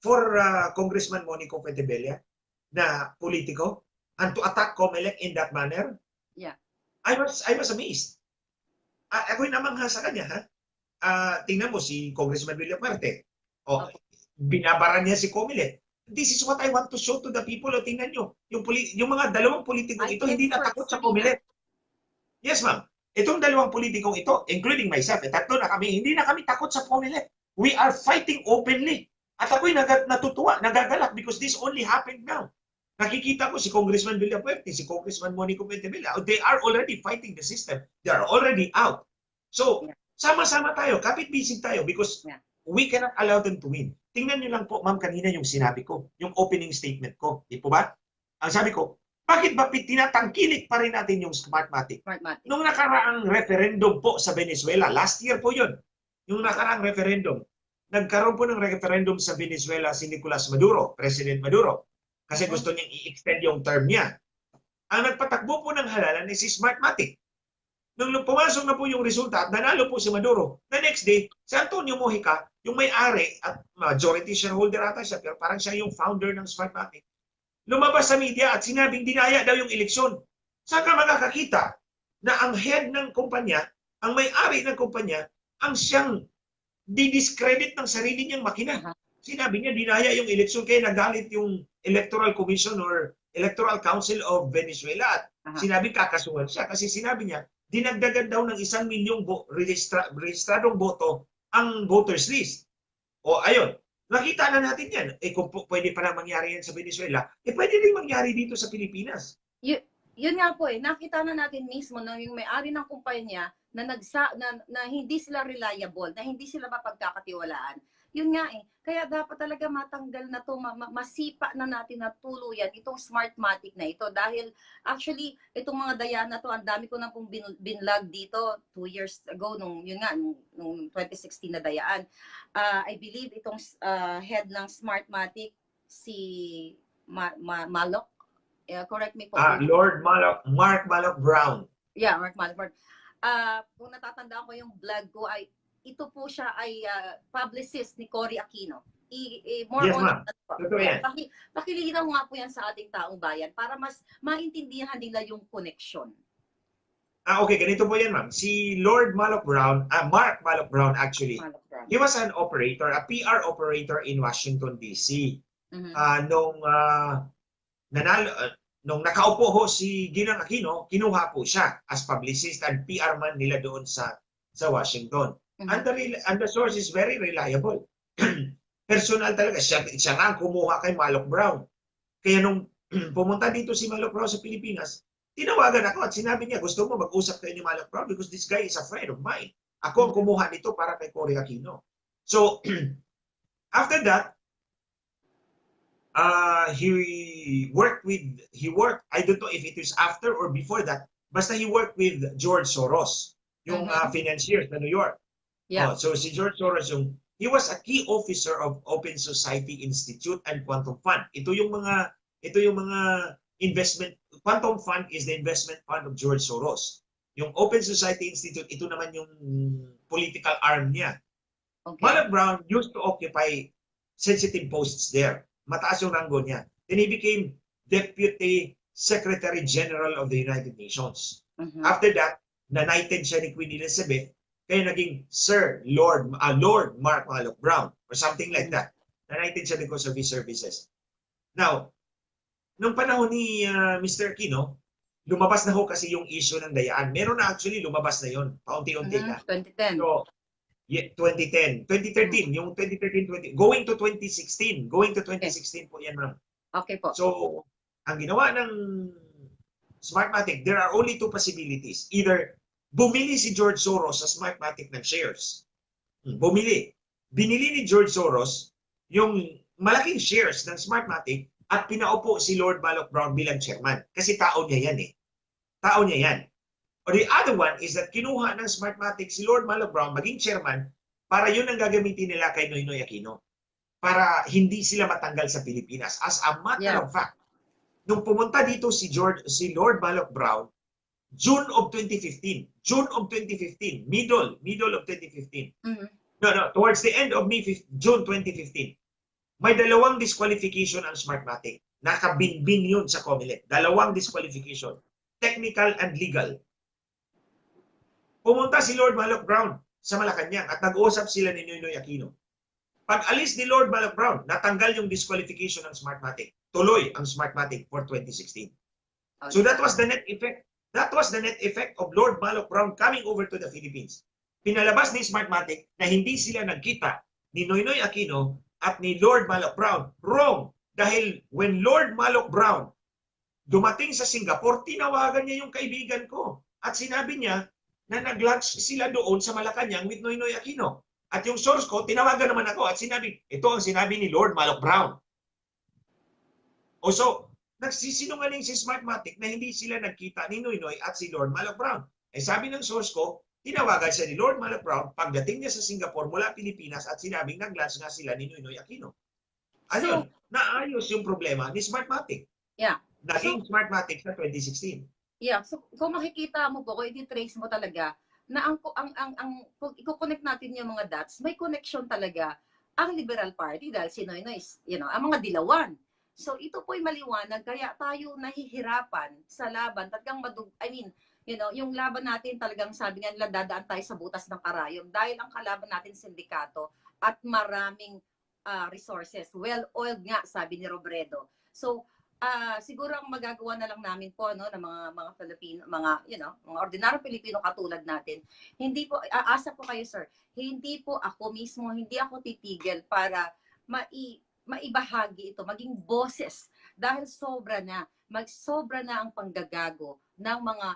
for Congressman Monico Puentebella na politiko, and to attack COMELEC in that manner, yeah, I was amazed. Ako'y namangha sa kanya, ha? Tingnan mo si Congressman Villafuerte. O, binabara niya si COMELEC. This is what I want to show to the people. O, tingnan nyo, yung mga dalawang politikong ito, hindi natakot sa COMELEC. Yes, ma'am. Itong dalawang politikong ito, including myself, tatlo na kami, hindi na kami takot sa COMELEC. We are fighting openly. At ako'y natutuwa, nagagalak because this only happened now. Nakikita ko si Congressman Villafuerte, si Congressman Monico Puentebella, they are already fighting the system. They are already out. So, sama-sama tayo, kapit-bisig tayo because we cannot allow them to win. Tingnan niyo lang po, ma'am, kanina yung sinabi ko, yung opening statement ko. Di po ba? Ang sabi ko, bakit ba tinatangkilik pa rin natin yung Smartmatic? Nung nakaraang referendum po sa Venezuela, last year po yun, yung nakaraang referendum, nagkaroon po ng referendum sa Venezuela si Nicolas Maduro, President Maduro, kasi gusto niyang i-extend yung term niya. Ang nagpatakbo po ng halalan ay si Smartmatic. Nung pumasok na po yung resulta at nanalo po si Maduro, the next day, si Antonio Mojica, yung may-ari at majority shareholder ata siya, pero parang siya yung founder ng Smartmatic, lumabas sa media at sinabing dinaya daw yung eleksyon. Saan ka makakakita na ang head ng kumpanya, ang may-ari ng kumpanya, ang siyang di-discredit ng sarili niyang makina. Sinabi niya, dinaya yung eleksyon, kaya nagalit yung Electoral Commission or Electoral Council of Venezuela at sinabi kakasuhan siya kasi sinabi niya, dinagdagan daw ng 1 milyong rehistradong boto ang voters list. O ayun, nakita na natin yan. Kung pwede pa na mangyari yan sa Venezuela, pwede rin mangyari dito sa Pilipinas. Yun nga po nakita na natin mismo na yung may-ari ng kumpanya na hindi sila reliable, na hindi sila mapagkakatiwalaan, Yun nga eh. Kaya dapat talaga matanggal na to, masipa na natin na tuluyan itong Smartmatic na ito. Dahil actually, itong mga daya na to, ang dami ko na pong binlog dito 2 years ago, yun nga, nung 2016 na dayaan. I believe itong head ng Smartmatic, si Malok, correct me po. Lord Malloch, Mark Malloch Brown. Yeah, Mark Malloch. Kung natatandaan ko yung vlog ko, ay ito po siya ay publicist ni Cory Aquino. More Yes, on ma'am. Totoo yan. Pakilinaw nga po yan sa ating taong bayan para mas maintindihan nila yung connection. Okay, ganito po yan, ma'am. Si Lord Malloch Brown, Mark Malloch Brown actually, Malloch Brown. he was an operator, a PR operator in Washington, D.C. Mhm. Nung nakaupo ho si Ginang Aquino, kinuha po siya as publicist and PR man nila doon sa Washington. Mhm. And the source is very reliable. Personal talaga. Siya nga ang kumuha kay Malloch Brown. Kaya nung pumunta dito si Malloch Brown sa Pilipinas, tinawagan ako at sinabi niya, gusto mo mag-usap kayo ni Malloch Brown because this guy is a friend of mine. Ako ang kumuha nito para kay Cory Aquino. So, after that, he worked, I don't know if it is after or before that, basta he worked with George Soros, yung financier sa New York. Yeah. So si George Soros, he was a key officer of Open Society Institute and Quantum Fund. Ito yung mga investment. Quantum Fund is the investment fund of George Soros. Yung Open Society Institute, ito naman yung political arm niya. Okay. Malloch Brown used to occupy sensitive posts there. Mataas yung ranggo niya. Then he became Deputy Secretary General of the United Nations. After that, na-knighted siya ni Queen Elizabeth, kaya naging Sir Lord Mark Malloch Brown or something like that. Na-knighted siya because of his services. Now, nung panahon ni Mr. Aquino, lumabas na ho kasi yung issue ng dayaan. Meron na actually lumabas na yon, paunti-unti na. 2010. So, 2010, 2013, yung 2013, going to 2016 po yan, ma'am. Okay po. So, ang ginawa ng Smartmatic, there are only two possibilities. Either bumili si George Soros sa Smartmatic ng shares. Bumili. Binili ni George Soros yung malaking shares ng Smartmatic at pinaupo si Lord Malloch Brown bilang chairman. Kasi tao niya yan eh. Tao niya yan. Or the other one is that kinuha ng Smartmatic si Lord Malloch Brown maging chairman para yun ang gagamitin nila kay Noynoy Aquino. Para hindi sila matanggal sa Pilipinas. As a matter of fact, nung pumunta dito si Lord Malloch Brown, June of 2015, middle of 2015. Towards the end of June 2015, may dalawang disqualification ang Smartmatic. Nakabinbin yun sa COMELEC. Dalawang disqualification. Technical and legal. Pumunta si Lord Malloch Brown sa Malacanang at nag-uusap sila ni Noynoy Aquino. Pag alis ni Lord Malloch Brown, natanggal yung disqualification ng Smartmatic. Tuloy ang Smartmatic for 2016. So that was the net effect. That was the net effect of Lord Malloch Brown coming over to the Philippines. Pinalabas ni Smartmatic na hindi sila nagkita ni Noynoy Aquino at ni Lord Malloch Brown. Wrong! Dahil when Lord Malloch Brown dumating sa Singapore, tinawagan niya yung kaibigan ko. At sinabi niya na nag-lunch sila doon sa Malacanang with Noynoy Aquino. At yung source ko, tinawagan naman ako at sinabi, ito ang sinabi ni Lord Malloch Brown. O so, nagsisinungaling si Smartmatic na hindi sila nagkita ni Noynoy at si Lord Malloch Brown. Eh sabi ng source ko, tinawagan siya ni Lord Malloch Brown pagdating niya sa Singapore mula Pilipinas at sinabing nag-lunch nga sila ni Noynoy Aquino. Ayun, naayos yung problema ni Smartmatic. Yeah. Naging Smartmatic sa 2016. Yeah, so kung makikita mo po, kung i-trace mo talaga, na kung i-connect natin yung mga dots, may connection talaga ang Liberal Party dahil si Noynoy, ang mga dilawan. So ito po'y maliwanag, kaya tayo nahihirapan sa laban, yung laban natin talagang sabi nga nila, dadaan tayo sa butas ng karayom dahil ang kalaban natin sindikato at maraming resources. Well-oiled nga, sabi ni Robredo. So, siguro ang magagawa na lang namin po ng mga Filipino, mga ordinaryong Pilipino katulad natin. Hindi po aasa po kayo, sir. Hindi po ako mismo, hindi ako titigil para maibahagi ito, maging boses dahil sobra na ang panggagago ng mga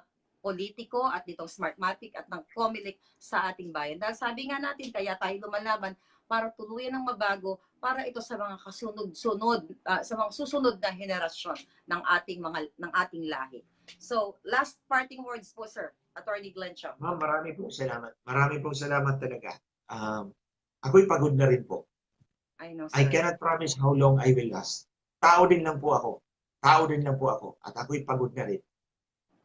politiko at nitong Smartmatic at ng COMELEC sa ating bayan. Dahil sabi nga natin, kaya tayo lumalaban para tuluyan ng mabago para ito sa mga kasunod-sunod, sa mga susunod na henerasyon ng ating lahi. So, last parting words po, sir, Attorney Glenn Chong. Ma'am, marami pong salamat. Marami pong salamat talaga. Ako'y pagod na rin po. I know, I sir. cannot promise how long I will last. Tao din lang po ako. Tao din lang po ako. At ako'y pagod na rin.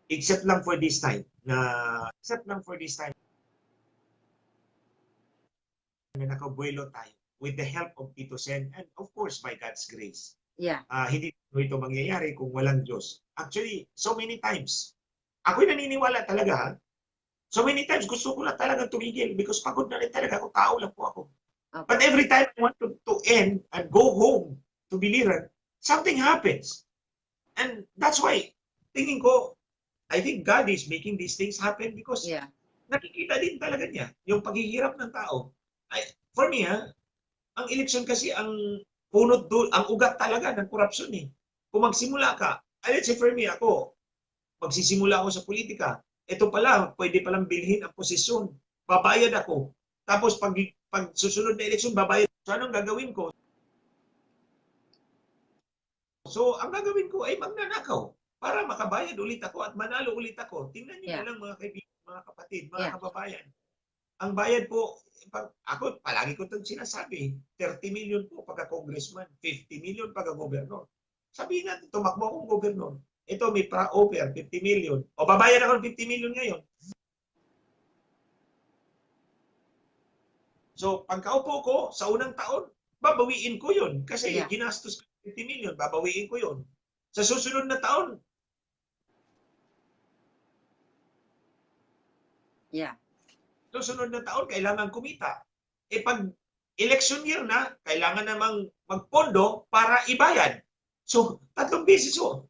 Except lang for this time na nakabuelo tayo with the help of Tito Sen and of course by God's grace. Yeah. Hindi ito mangyayari kung walang Diyos. Actually, so many times, ako'y naniniwala talaga ha. So many times gusto ko na talaga tumigil because pagod na rin talaga ako. Tao lang po ako. Okay. But every time I want to end and go home to Biliran, something happens. And that's why, tingin ko, I think God is making these things happen because nakikita din talaga niya yung paghihirap ng tao. For me, ang eleksyon kasi ang punot doon, ang ugat talaga ng korupsyon eh. Kung magsimula ka, let's say for me, ako, magsisimula ako sa politika, ito pala, pwede palang bilhin ang posisyon. Babayad ako. Tapos pag susunod na eleksyon, babayad. So anong gagawin ko? So ang gagawin ko ay magnanakaw para makabayad ulit ako at manalo ulit ako. Tingnan niyo na lang mga kaibigan, mga kapatid, mga kababayan. Ang bayad po, ako palagi ko itong sinasabi, 30 million po pagka-congressman, 50 million pagka-gobernador. Sabihin natin, tumakbo akong gobernador. Ito may pra-offer, 50 million. O babayad ako ng 50 million ngayon. So, pagkaupo ko sa unang taon, babawiin ko yun. Kasi ginastos ko 50 million, babawiin ko yun. Sa susunod na taon, susunod na taon, kailangan kumita. Pag election year na, kailangan namang magpondo para ibayad. So, 3 beses so.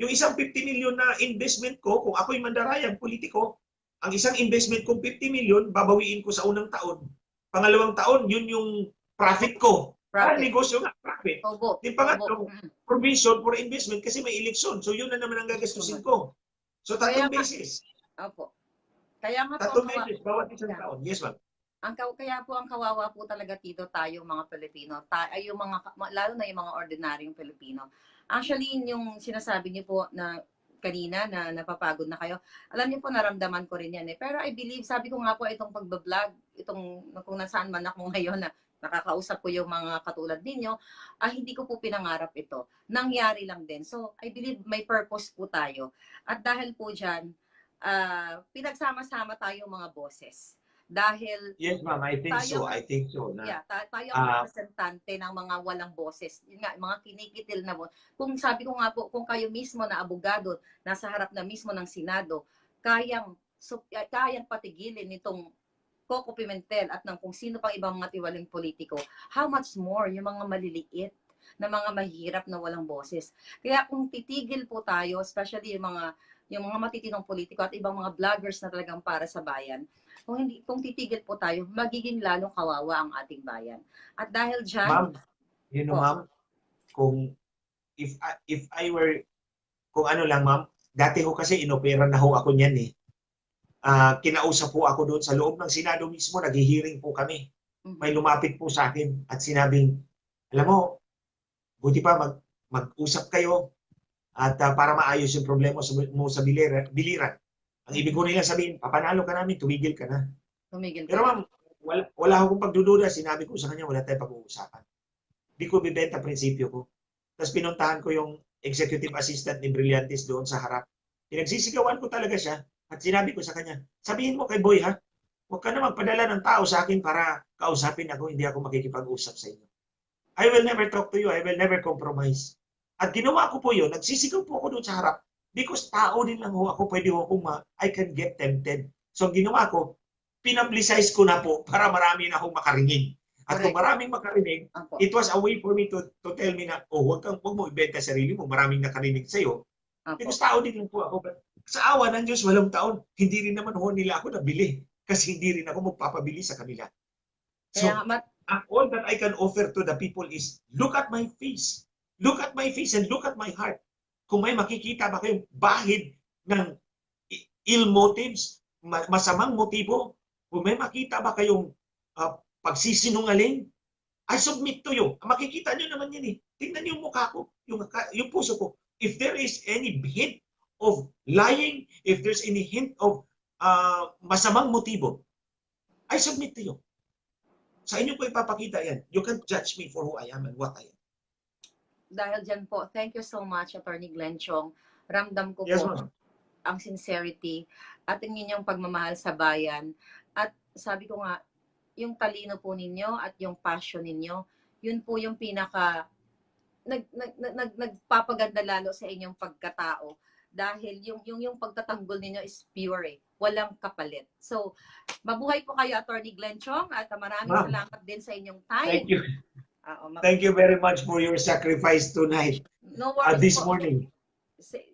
Yung isang 50 million na investment ko, kung ako'y mandarayang politiko, ang isang investment kong 50 million, babawiin ko sa unang taon. Pangalawang taon, yun yung profit ko. Para negosyo nga, profit. Di pangatlo, provision for investment kasi may election. So yun na naman ang gagastusin ko. So 3 beses. Opo. Kaya nga 3 beses, bawat isang taon. Yes, ma'am. Kaya po ang kawawa po talaga dito tayo mga Pilipino, yung lalo na yung mga ordinaryong Pilipino. Actually, yung sinasabi niyo po na kanina na napapagod na kayo, alam niyo po naramdaman ko rin yan eh. Pero I believe, sabi ko nga po itong pagbablog, itong kung nasaan man ako ngayon na nakakausap ko yung mga katulad ninyo, hindi ko po pinangarap ito. Nangyari lang din. So, I believe may purpose po tayo. At dahil po dyan, pinagsama-sama tayo mga boses. Dahil yes, ma'am, I think so. I think so. Tayo ang representante ng mga walang boses. Yun nga, mga kinikitil na mo. Kung sabi ko nga po, kung kayo mismo na abogado, nasa harap na mismo ng Senado, kayang patigilin nitong Coco Pimentel at ng kung sino pang ibang mga tiwaling politiko, how much more yung mga maliliit na mga mahirap na walang boses. Kaya kung titigil po tayo, especially yung mga matitinong politiko at ibang mga vloggers na talagang para sa bayan, kung titigil po tayo, magiging lalong kawawa ang ating bayan. At dahil dyan, ma'am, ma'am, kung if I were, kung ano lang ma'am, dati ho kasi inopera na ho ako niyan eh. Kinausap po ako doon sa loob ng Senado mismo, nag-hearing po kami. May lumapit po sa akin at sinabing, alam mo, buti pa mag-usap kayo at para maayos yung problema mo sa Biliran. Ang ibig ko nila sabihin, papanalo ka namin, tumigil ka na. Pero ma'am, wala akong pagdududa. Sinabi ko sa kanya, wala tayong pag-uusapan. Hindi ko bibenta prinsipyo ko. Tapos pinuntahan ko yung executive assistant ni Brillantes doon sa harap. Pinagsisigawan ko talaga siya. At sinabi ko sa kanya, sabihin mo kay Boy ha, huwag ka na magpadala ng tao sa akin para kausapin ako, hindi ako makikipag-usap sa inyo. I will never talk to you, I will never compromise. At ginawa ko po yun, nagsisigaw po ako doon sa harap. Because tao din lang ho ako, pwede ho akong I can get tempted. So ang ginawa ko, pinablicize ko na po para marami na akong makarinig. At kung maraming makarinig, it was a way for me to tell me na, huwag mo ibenta sarili mo, maraming nakarinig sa'yo. Because tao din lang po ako. But sa awa ng Diyos, walang taon, hindi rin naman ho nila ako nabili. Kasi hindi rin ako magpapabili sa kanila. So, all that I can offer to the people is, look at my face. Look at my face and look at my heart. Kung may makikita ba kayong bahid ng ill motives, masamang motibo, kung may makita ba kayong pagsisinungaling, I submit to you. Makikita nyo naman yan eh. Tingnan niyo yung mukha ko, yung puso ko. If there is any hint of lying, if there's any hint of masamang motibo, I submit to you. Sa inyo ko ipapakita yan. You can't judge me for who I am and what I am. Dahil dyan po, thank you so much, Attorney Glenn Chong. Ramdam ko Yes, po ma'am. ang sincerity at ang inyong pagmamahal sa bayan. At sabi ko nga, yung talino po ninyo at yung passion ninyo, yun po yung pinaka nagpapaganda lalo sa inyong pagkatao. Dahil yung pagtatanggol ninyo is pure eh. Walang kapalit. So, mabuhay po kayo, Attorney Glenn Chong, at maraming Ma'am, salamat din sa inyong time. thank you. Thank you very much for your sacrifice tonight, No worries this po. morning.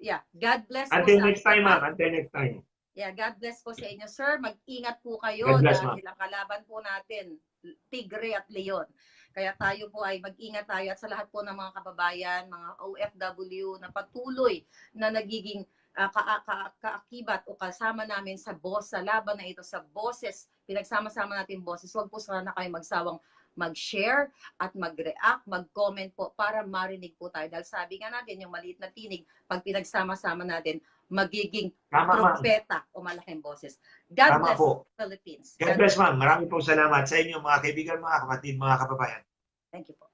Yeah, God bless po Until sa next time, ating ma'am. lahat. Until next time. Yeah, God bless po sa inyo, sir. Mag-ingat po kayo God bless, dahil ang kalaban po natin, tigre at leon. Kaya tayo po ay mag-ingat tayo at sa lahat po ng mga kababayan, mga OFW na patuloy na nagiging kaakibat o kasama namin sa sa laban na ito, sa boses, pinagsama-sama natin boses. Huwag po sana kayo magsawang mag-share at mag-react, mag-comment po para marinig po tayo. Dahil sabi nga natin, yung maliit na tinig, pag pinagsama-sama natin, magiging Tama, ma'am. trompeta o malaking boses. God Tama bless po. Philippines. God bless, ma'am. Maraming pong salamat sa inyo, mga kaibigan, mga kapatid, mga kababayan. Thank you po.